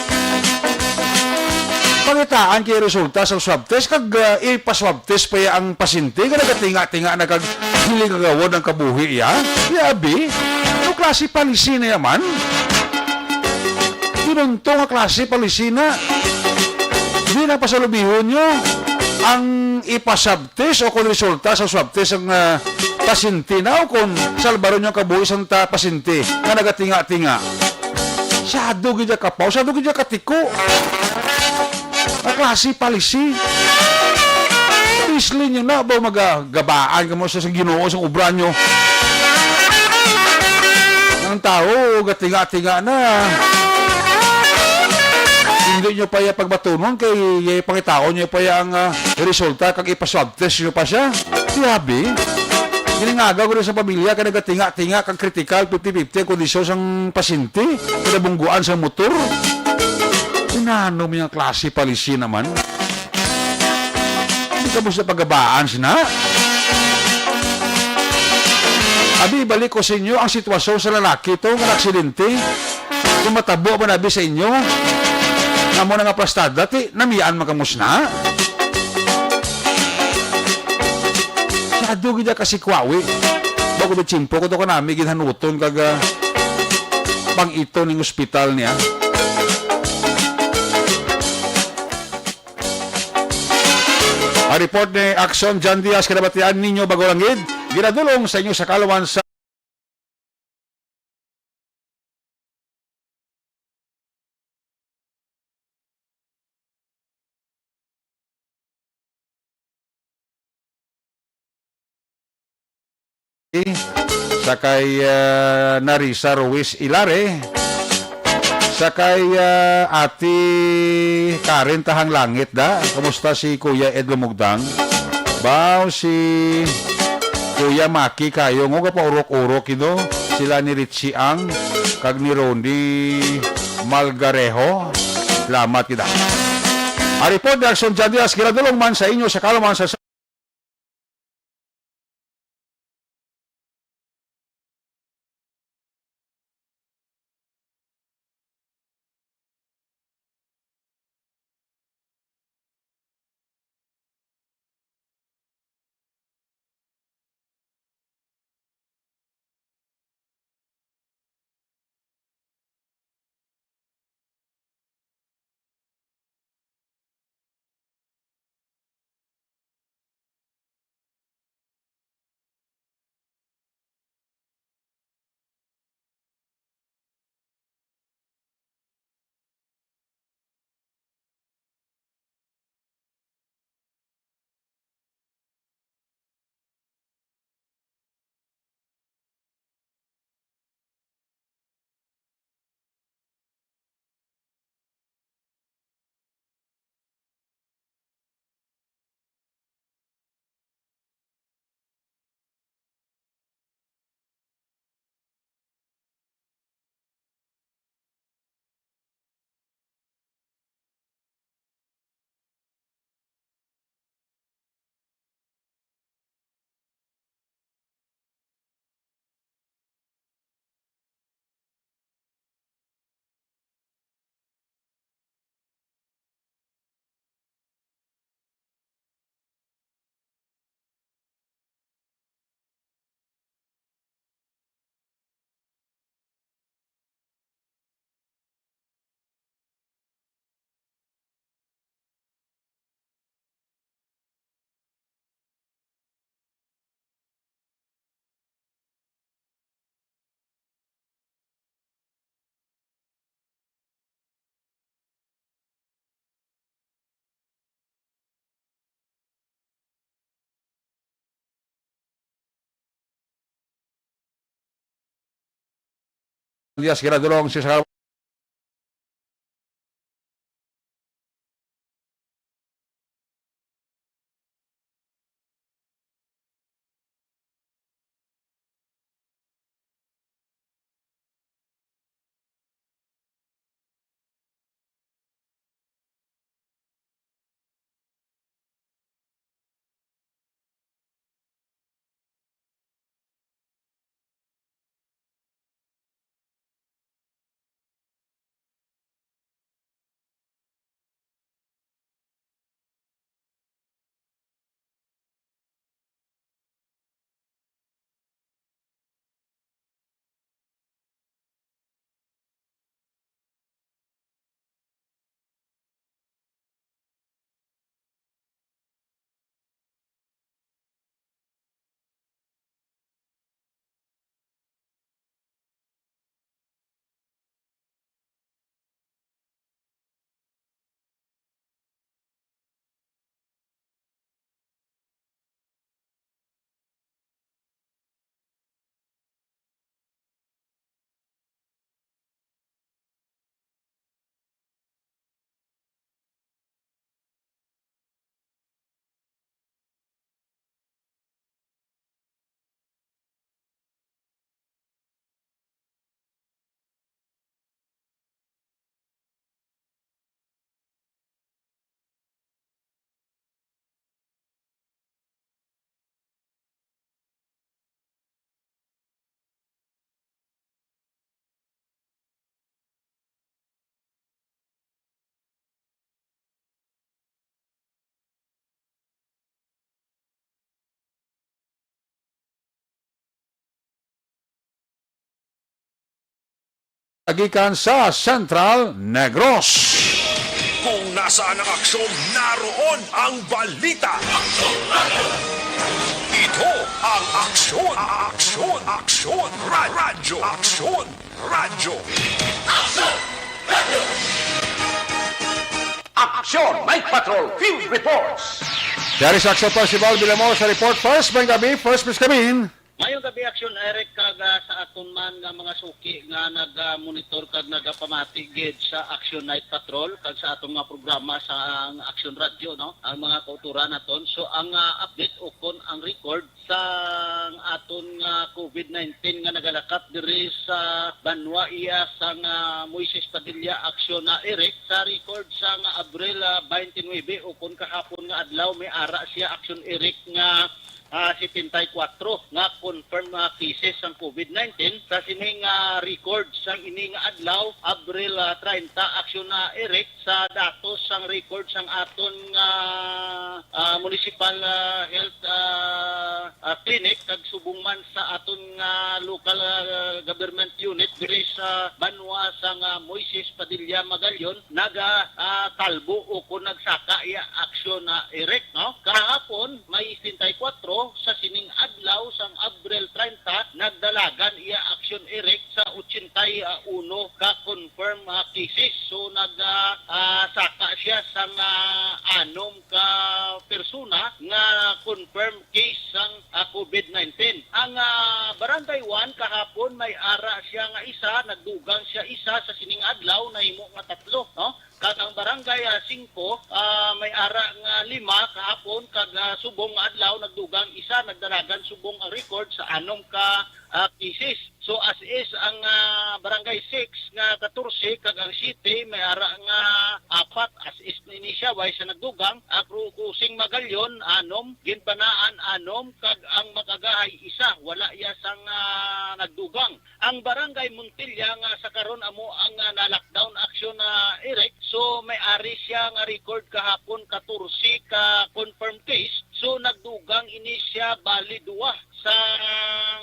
pangitaan kay resulta sa swab test, kag, ah, ipa-swab test pa iya ang pasyente, nga nagatinga-tinga na kag hiling agawon ang kabuhi iya. Iya abi, ano klase policy na yaman? Ginunto nga klase policy na. Di na pasalubihon nyo ang ipa-swab test o kung resulta sa swab test ang, ah, pasyente na o kung salbaron nyo ang kabuhi sang ta pasyente nga nagatinga-tinga. Sado gid ya kapaw, sado gid ya katiko. Nga klase policy. Isli nyo na ba magagabaan kamo sa, sa Ginoo sa obra nyo? Ang tawo, gatinga-tinga na. Hindi nyo pa iya pagbatunon kay iya pangitaon nyo pa iya ang, ah, resulta kag ipaswab test nyo pa siya. Grabe. Giningagaw ko rin sa pamilya kay nagatinga-tinga kag kritikal fifty fifty ang kondisyon sang pasyente. Pinabungguan sa motor. Inano may nga klase policy naman? Hindi ka mo sa pagabaan sina? Abi, balik ko sa inyo ang sitwasyon sa lalaki to nga aksidente. Kung matabo man abi sa inyo, nga mo na nga plastada, ti, namian man kamo sina? Sado gid ka sikwawi. Bago na tiyempo ko to kanami gid hanuton kag, ah, pang-iton ning ospital niya. Ang report ni Axon John Diaz, kinabatian ninyo bago lang gid, ginadulong sa inyo sa kaalaman sa sa kay, ah, Narisa Ruiz Ilare, sa kay, ah, Ate Karen Tahang Langit da. Kumusta si Kuya Ed Lumugdang? Baw si Kuya Maki kayo, nga gapaurok-urok, you know? Sila ni Richie Ang kag ni Ronnie Malgarejo. Salamat kita. Ang report ni Action Jadias, ginadulong man sa inyo sa kaalaman sa Dias ginadulong si sa Gikan sa Central Negros. Kung nasaan ang aksyon, naroon ang balita. Ito ang Aksyon, Aksyon, Aksyon, Ra-, Radyo, Aksyon, Radyo. Aksyon Night Patrol Field Reports. Dari sa Aksyon Festival, Villamor sa report. First, may gabi. First, Miss Kamin. Mayong gabi, Aksyon Eric, kag, ah, sa aton man nga mga suki nga nag-monitor kag nagapamati gid sa Action Night Patrol kag sa aton nga programa sa ang Action Radio, no? Ang mga kauturan naton. So, ang, ah, update ukon ang record sa aton nga COVID nineteen nga nagalakat diri sa banwa iya sang, ah, Moises Padilla, Action na Eric, sa record sang Abril, ah, twenty-nine ukon kahapon nga adlaw, may ara siya, Action Eric, nga ah, setenta y kuwatro nga confirmed nga cases sang COVID nineteen. Sa sining, ah, record sang ini nga adlaw, Abril, ah, treinta, Action na Eric, sa datos sang record sang aton nga, ah, municipal, ah, health, ah, ah, clinic kag subong man sa aton nga local, ah, government unit diri sa banwa sang, ah, Moises Padilla Magallanes, naga, ah, talbo o kon nagsaka iya aksyon na Eric, no? Kahapon, may setenta y kuwatro, sa sining adlaw sang Abril treinta, nagdalagan iya aksyon Eric sa ochenta y uno ka confirm, ah, cases. So, nag, ah, ah, saka siya sang, ah, anom ka persona nga confirm case sang, ah, COVID nineteen. Ang, ah, Barangay one kahapon may ara siya nga isa, nagdugang siya isa, sa sining adlaw nahimo nga tatlo, no? Kag ang Barangay, ah, singko, ah, may ara nga lima kahapon, kag, ah, subong nga adlaw nagdugang isa, nagdalagan subong ang record sa anom ka, ah, cases. So, as is ang, ah, Barangay six nga katorse kag ang siyete may ara nga apat, as is nini siya, way sa nagdugang. Ang Cru-, Crucing Magallanes, anom, Ginbanaan, anom, kag ang Makagahay, isa, wala iya sang, ah, nagdugang. Ang Barangay Montilla nga sa karon amo ang, ah, na-lockdown action na, Eric. So, may ari siya nga record kahapon, katorse ka confirmed case. So, nagdugang ini siya bali duwa sa,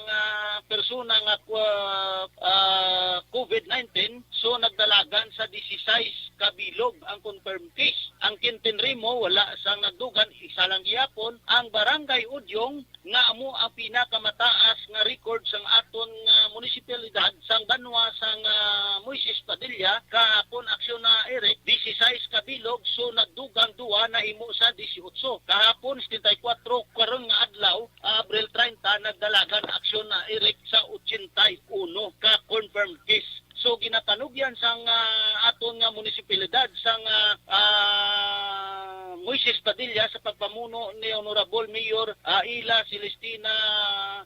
ah, persona nga, ah, ah, COVID nineteen. So, nagdalagan sa disisais ka bilog ang confirmed case. Ang Quintin Rimo, wala sang nagdugang, isa lang gihapon. Ang Barangay Udyong, nga amo ang pinakamataas nga record sang aton nga munisipalidad sang banwa sang, ah, Moises Padilla, kahapon aksyon na, Eric, disisais ka bilog, so nagdugang duwa, nahimo sa disiotso. Kahapon, setenta y kuwatro, karon nga adlaw, Abril treinta, nagdalagan aksyon na, Eric, sa ochenta y uno ka confirmed case. So, ginapanugyan sang, ah, aton nga munisipalidad sang, ah, ah, Moises Padilla sa pagpamuno ni Honorable Mayor, ah, Ila Celestina,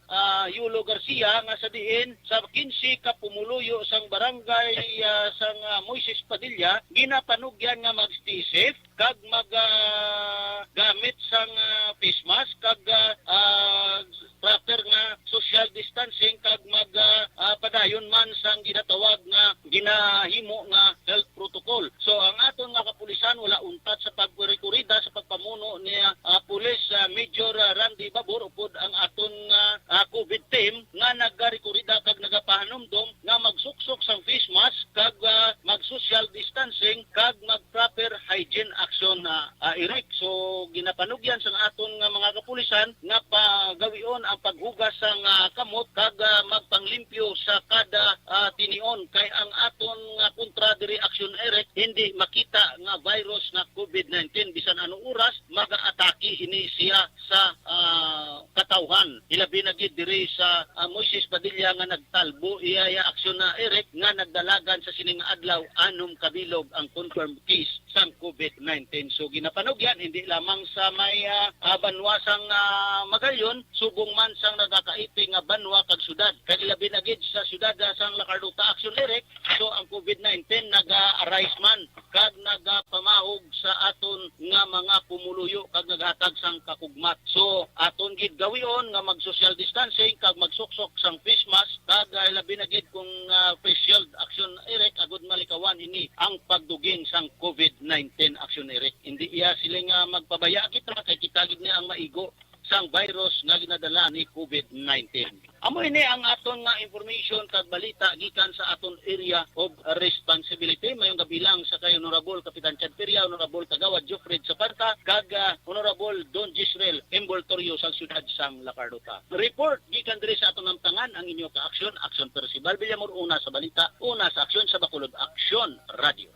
ah, Yulo Garcia, nga sa diin sa kinse ka pumuluyo sang barangay, ah, sang, ah, Moises Padilla, ginapanugyan nga mag-stay safe kag mag, ah, gamit sang, ah, face mask kag, ah, ah, proper nga social distancing kag mag, ah, ah, padayon man sang ginatawag nga ginahimo nga health protocol. So, ang aton nga kapulisan wala untat sa pagrekurida sa pagpamuno ni, ah, Police, ah, Major, ah, Randy Babor upod ang aton nga, ah, COVID team nga nagarekurida kag nagapahanumdom nga magsuksok sang face mask kag, ah, mag-social distancing kag mag-proper hygiene action na, ah, Eric. So, ginapanugyan sang aton nga mga kapulisan nga pagawion ang paghugas sang, ah, kamot kag, ah, magpanglimpyo sa kada, ah, tinion, kay ang aton nga kontra diri, action, Eric, hindi makita nga virus nga COVID nineteen. Bisan ano oras, mag-aatake ini siya sa, ah, katawhan. Hilabi na gid diri sa, ah, Moises Padilla nga nagtalbo iya, iya aksyon na, Eric, nga nagdalagan sa sining adlaw anom ka bilog ang confirmed case sang COVID nineteen. So, ginapanugyan hindi lamang sa may, ah, ah, banwa sang, ah, Magallanes, subong man sang nagakaiping nga banwa kag syudad. Kag hilabi na gid sa syudad, ah, sang La Carlota, action, Eric. So, ang COVID nineteen naga-arise man kag nagapamahog sa aton nga mga pumuluyo kag naghatag sang kakugmat. So, aton gid gawion nga mag-social distancing kag magsuksok sang face mask kag, ah, labi na gid kung, ah, face shield, action, Eric, agud malikawan ini ang pagduging sang COVID nineteen, action, Eric. Hindi iya siling nga magpabaya kita kay kita gid ni ang maigo sang virus nga ginadala ni COVID nineteen. Mo ini ang aton nga information kag balita gikan sa aton area of responsibility. Mayong gabi lang sa kay Honorable Kapitan Chad Peria, Honorable Kagawad Jofred Sapanta, kag, ah, Honorable Don Gisrel Envoltorio sa siyudad sang La Carlota. Report gikan diri sa aton namtangan ang inyo ka-aksyon, Aksyon Percival Villamor, una sa balita, una sa aksyon sa Bacolod Aksyon Radio.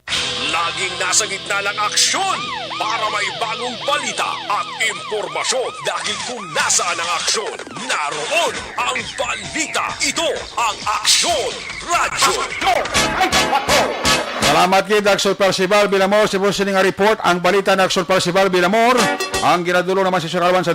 Laging nasa gitna ng aksyon para may bagong balita at impormasyon, dahil kung nasaan ang aksyon, naroon ang balita. Ito ang Aksyon Radyo. Salamat gid, Aksyon Percival Villamor. Sa imo sini nga report, ang balita ni Aksyon Percival Villamor. Ang ginadulong naman si Sir Alwan sa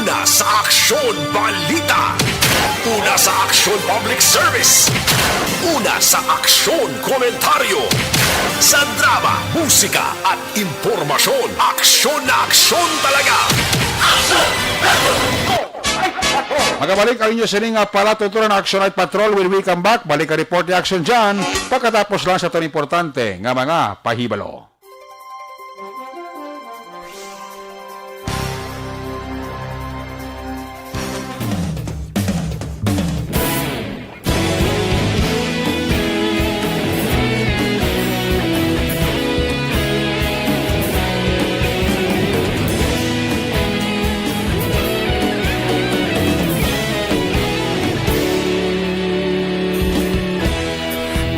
Una sa Aksyon Balita. Una sa Aksyon Public Service. Una sa Aksyon Komentaryo. Sa drama, musika, at impormasyon, aksyon na aksyon talaga. Magabalik ang inyo sining nga palatuturan, Action Night Patrol. When we come back, balik ang report ni Action John pagkatapos lang sa itong importante nga mga pahibalo.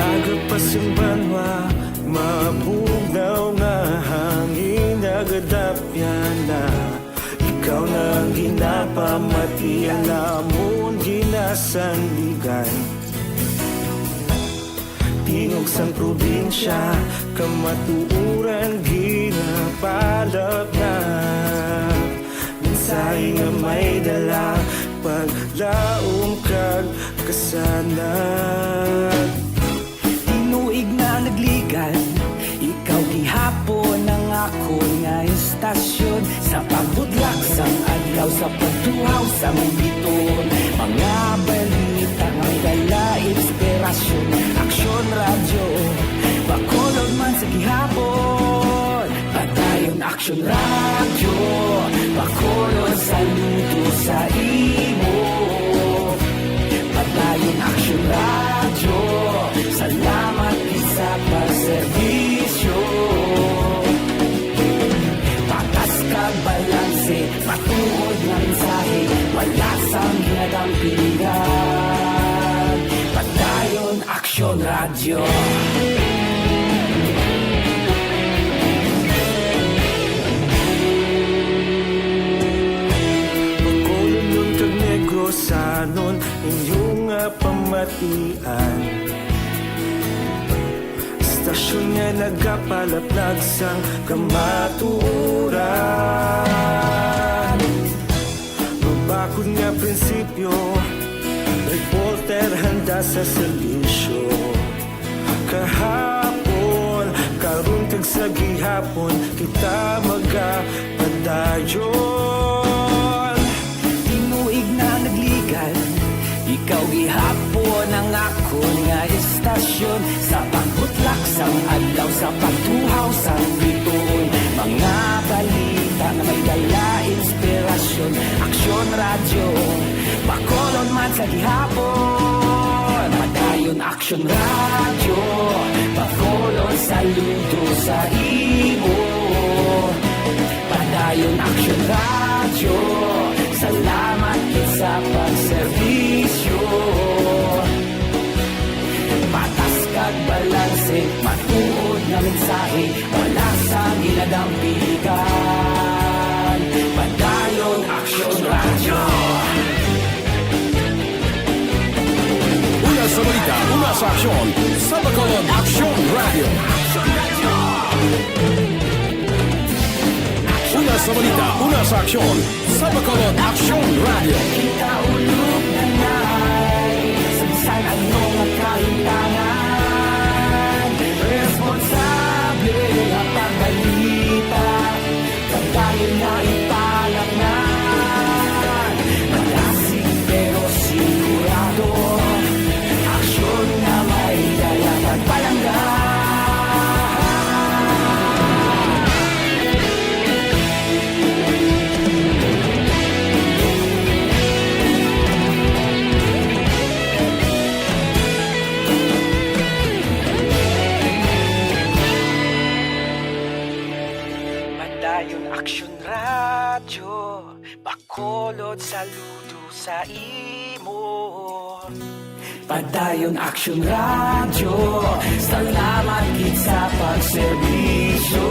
Aga pa sing banwa, mabugnaw nga hangin, nagadapyan na. Ikaw na ang ginapamati, ang amon ginasandigan. Tingog sang probinsya, kamatuoran ginapalapnag. Mensahe nga may dala, paglaom kag kasanag. Tinuig na nagligan, ikaw gihapon ang akon nga istasyon. Sa pagbudlak sang adlaw, sa pagtuhaw sang biton, mga balita nga may dala inspirasyon. Aksyon Radyo, Bacolod man sa gihapon. Padayon Aksyon Radyo, Bacolod, saludo sa imo. Padayon Aksyon Radyo, salamat gid sa pagserbisyo. Patas kag balanse, matuod nga mensahe, wala sang ginadampingan. Padayon Aksyon Radyo. Bacolodnon kag Negrosanon, inyo nga pamatian. Istasyon nga nagapalaplag sang kamatuoran. Mabakod nga prinsipyo, reporter handa sa serbisyo. Kahapon, karon kag sa gihapon, kita magapadayon. Tinuig na nagligan, ikaw gihapon ang akon nga istasyon. Sa pagbutlak sang adlaw, sa pagtuhaw sang bituon, mga balita nga may dala inspirasyon. Aksyon Radyo, Bacolod man sa gihapon. Padayon Aksyon Radyo, Bacolod, saludo sa imo. Padayon Aksyon Radyo, salamat gid sa pagserbisyo. Patas kag balanse, matuod nga mensahe, wala sang ginadampigan. Padayon Aksyon Radyo. Una sa balita, una sa aksyon, sa Bacolod Aksyon Radyo. Una sa balita, una sa aksyon, sa Bacolod Aksyon Radyo. Kita ulog na nai, sa bisan ano nga kahintangan, responsable nga pagbalita, pagdayon na ipalaknan. Malasig pero sigurado, aksyon nga may dala kag palangga. Padayon Aksyon Radyo, Bacolod, saludo sa imo. Padayon Aksyon Radyo, salamat gid sa pagserbisyo.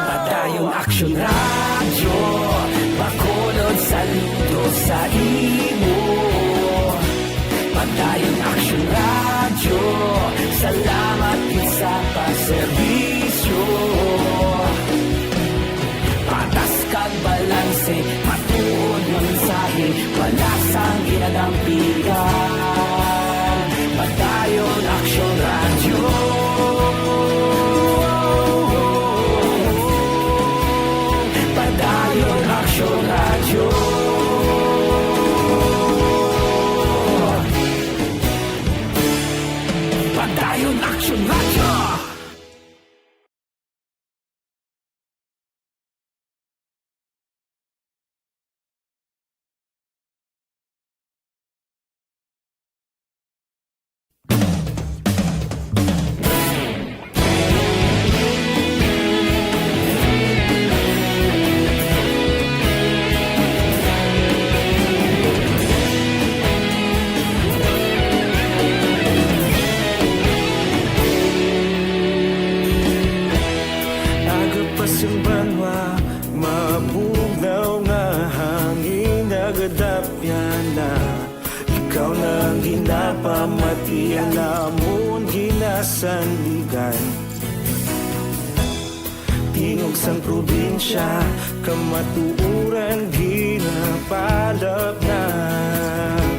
Padayon Aksyon Radyo, Bacolod, saludo sa imo. Padayon Aksyon Radyo, salamat gid sa pagserbisyo. Patas kag balanse, matuod nga mensahe, wala sang ginadampigan. Padayon Aksyon Radyo. Padayon Aksyon Radyo. Padayon Aksyon Radyo. Aga pa sing banwa, mabugnaw nga hangin nagadapyan na. Ikaw na ang ginapamati, ang amon ginasandigan. Tingog sang probinsya, kamatuoran ginapalapnag.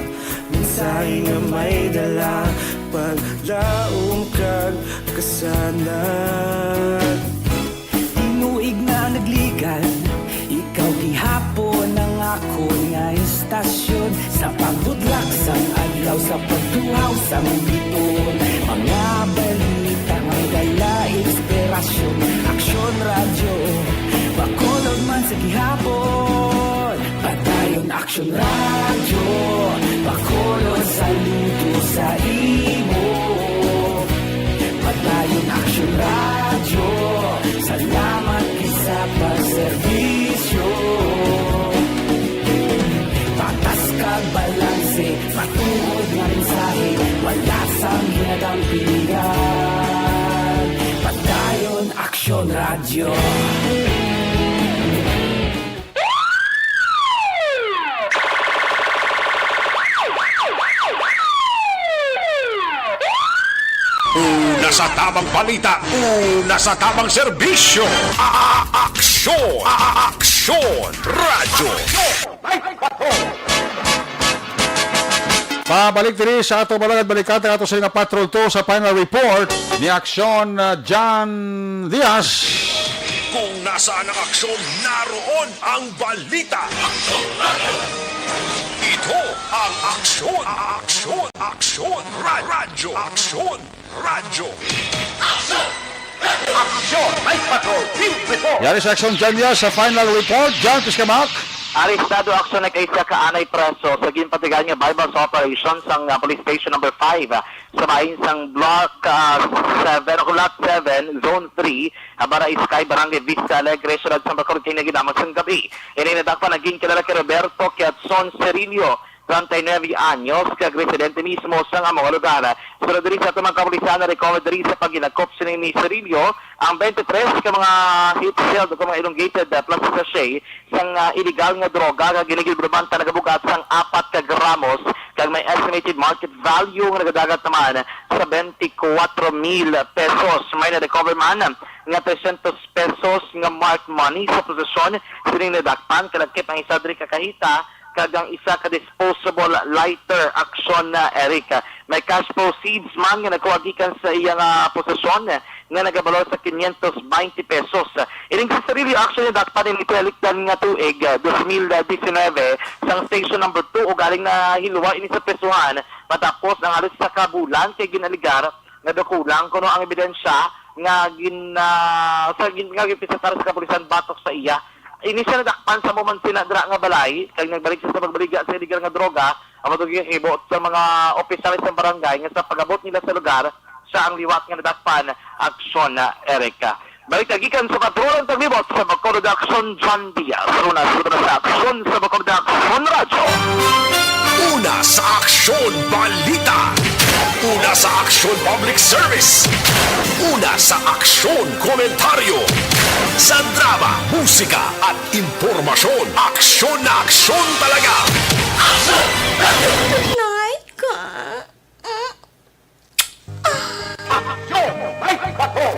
Mensahe nga may dala, paglaom kag kasanag. Tinuig na nagligan, ikaw gihapon ang akon nga istasyon. Sa pagbudlak sang adlaw, sa pagtuhaw sang bituon, mga balita may dala inspirasyon. Aksyon Radyo, Bacolod man sa gihapon. Padayon Aksyon Radyo, Bacolod, saludo sa imo. Padayon Aksyon Radyo, salamat gid sa pagserbisyo. Patas kag balanse, matuod nga mensahe, wala sang ginadampigan. Padayon Aksyon Radyo. Sa tamang balita, una sa tamang serbisyo. A-, a-, aksyon! A-, a-, aksyon! Radyo! Pabalik diri sa ato balang at balikan ang ato sa nga Patrol two sa final report ni Aksyon, uh, John Diaz. Kung nasaan ang aksyon, naroon ang balita. Ito ang aksyon, aksyon, aksyon, ra-, radyo, aksyon, radyo. Aksyon! Aksyon! Night Patrol! Field Report! Yari sa Aksyon John Diaz sa final report. John, please come back. Arestado aksyon na kaisa ka anay preso sa ginpatigayon nga buy-bust operation sang, ah, Police Station Number Five, ah, sa bahin sang Block, ah, seven o Lot seven, Zone three, ah, Barangay Sky, Barangay Vista Alegre, Siyudad sang Bacolod, kay nagidamag sang gabi. Ini nadakpan nga ginkilala kay Roberto Kiatson Cerillo, treinta y nueve anyos, kag residente mismo sang amo nga lugar. Sunod diri sa ato mga kapulisan, na-recover diri sa paghinakop sini ni Cerillo ang twenty-three ka mga heat-sealed o mga elongated, ah, plastic sachet sang, ah, illegal nga droga nga ginigilbulbanta nagabugat sang apat ka gramos kag may estimated market value nga nagadagat naman sa twenty-four mil pesos. May na-recover man nga trescientos pesos nga marked money sa posesyon sining nadakpan, kalagkit ang isa diri ka kahita kag ang isa ka disposable lighter. Aksyon na, Eric. May cash proceeds man nga nakuha gikan sa iya nga posesyon nga nagabalor sa quinientos veinte pesos. Ining si Cerillo aksyon nadakpan ini sa nalikdan nga tuig, ah, dos mil diecinuebe, sang station number two, ugaling nahilwa ini sa presuhan matapos ang halos sa kabulan kay ginaligar nga daw kulang kuno ang ebidensya nga gin-, ah, sa gin-, nga ginpresentar sa kapulisan batok sa iya. Ini siya nadakpan sa amo man sina dira nga balay, kag nagbalik siya sa pagbaligya sa illegal nga droga, ang matugig hibo sa mga opisyales sa barangay nga sa pag-abot nila sa lugar, siya ang liwat nga nadakpan. Aksyon na, Eric. Balik na gikan sa Patrol ang taglibot sa Bacolod Aksyon, John Diaz. Una sa, una sa Aksyon sa Bacolod Aksyon Radyo. Una sa Aksyon Balita. Una sa Aksyon Public Service. Una sa Aksyon Komentaryo. Sa drama, musika at impormasyon, aksyon na aksyon talaga. Night ka.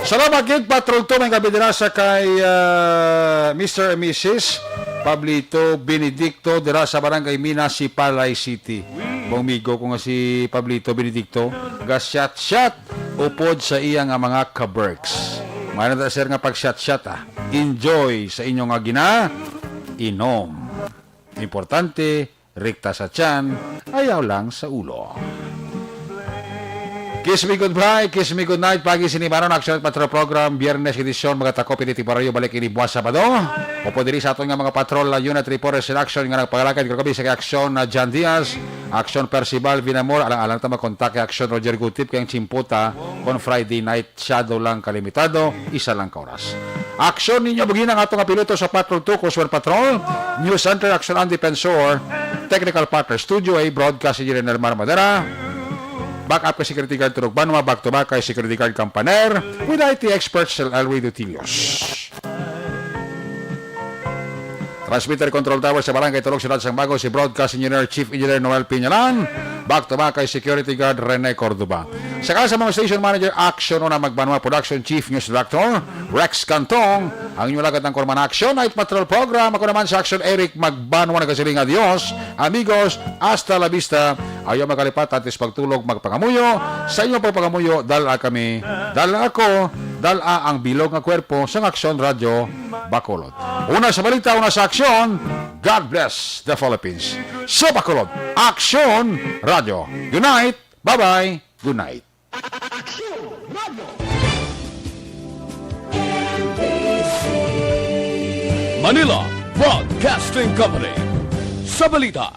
Salamat gid, Patrol two, may gabi dira sa kay, ah, Mister and Missus Pablito Benedicto dira sa Barangay Mina, Sipalay City. Bong migo ko nga si Pablito Benedicto, ga-shot-shot upod sa iya nga mga ka-berks. May na ta, sir, nga pag-shot-shot, ah. Enjoy sa inyo nga gina-inom. Importante, rikta sa tiyan, ayaw lang sa ulo. Kiss me goodbye, kiss me goodnight. Pagi sini baron Action Patrol Program, Biyernes edisyon, magatakop ini temporaryo, balik ini buwas Sabado. Upod diri sa aton nga mga patrol, uh, unit reporters in action nga nagpangalagad kagabi sa aksyon na John Diaz, Action Percival Vinamor, alang-alang ta makontak kay Action Roger Gutip kay ang chimputa kon Friday night. Shadow lang kalimitado, isa lang ka oras. Aksyon ninyo, bugina ang ato nga piloto sa Patrol two, Coast Guard Patrol, News Center, Action ang Defensor, Technical Partner, Studio A, Broadcast Engineer Nelmar Madera, Backup kay Security Guard Turog Banwa, back to back kay Security Guard Campaner, with I T expert Sir Elway Dutilios. Transmitter Control Tower sa Barangay Tulog, Siyudad sang Bago, si Broadcast Engineer, Chief Engineer Noel Piñalan. Back to back kay Security Guard Rene Cordoba. Sa kasa mga Station Manager, Action Una Magbanwa, Production Chief News Director Rex Cantong. Ang inyong lagad ng Korman Action Night Patrol Program. Ako naman sa Action, Eric Magbanwa, nagasiling, "Adios, amigos, hasta la vista." Ayaw magalipat, antes pagtulog, magpangamuyo. Sa inyong pagpangamuyo, dala kami, dala ako, dala ang bilog nga kwerpo sa Action Radyo Bacolod. Una sa balita, una sa aksyon, God bless the Philippines. Sa Bacolod, Aksyon Radyo. Good night. Bye-bye. Good night. Aksyon Radyo. Manila Broadcasting Company. Sa balita,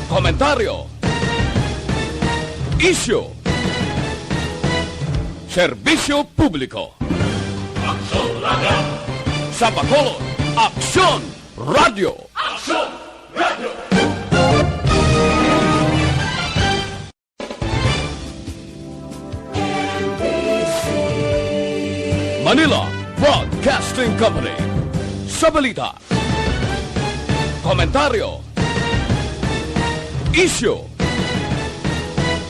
komentaryo, isyu, serbisyo publiko. Aksyon Radyo. Sa Bacolod, Aksyon Radyo. Aksyon Radyo. Manila Broadcasting Company. Sa balita, komentaryo, isyu,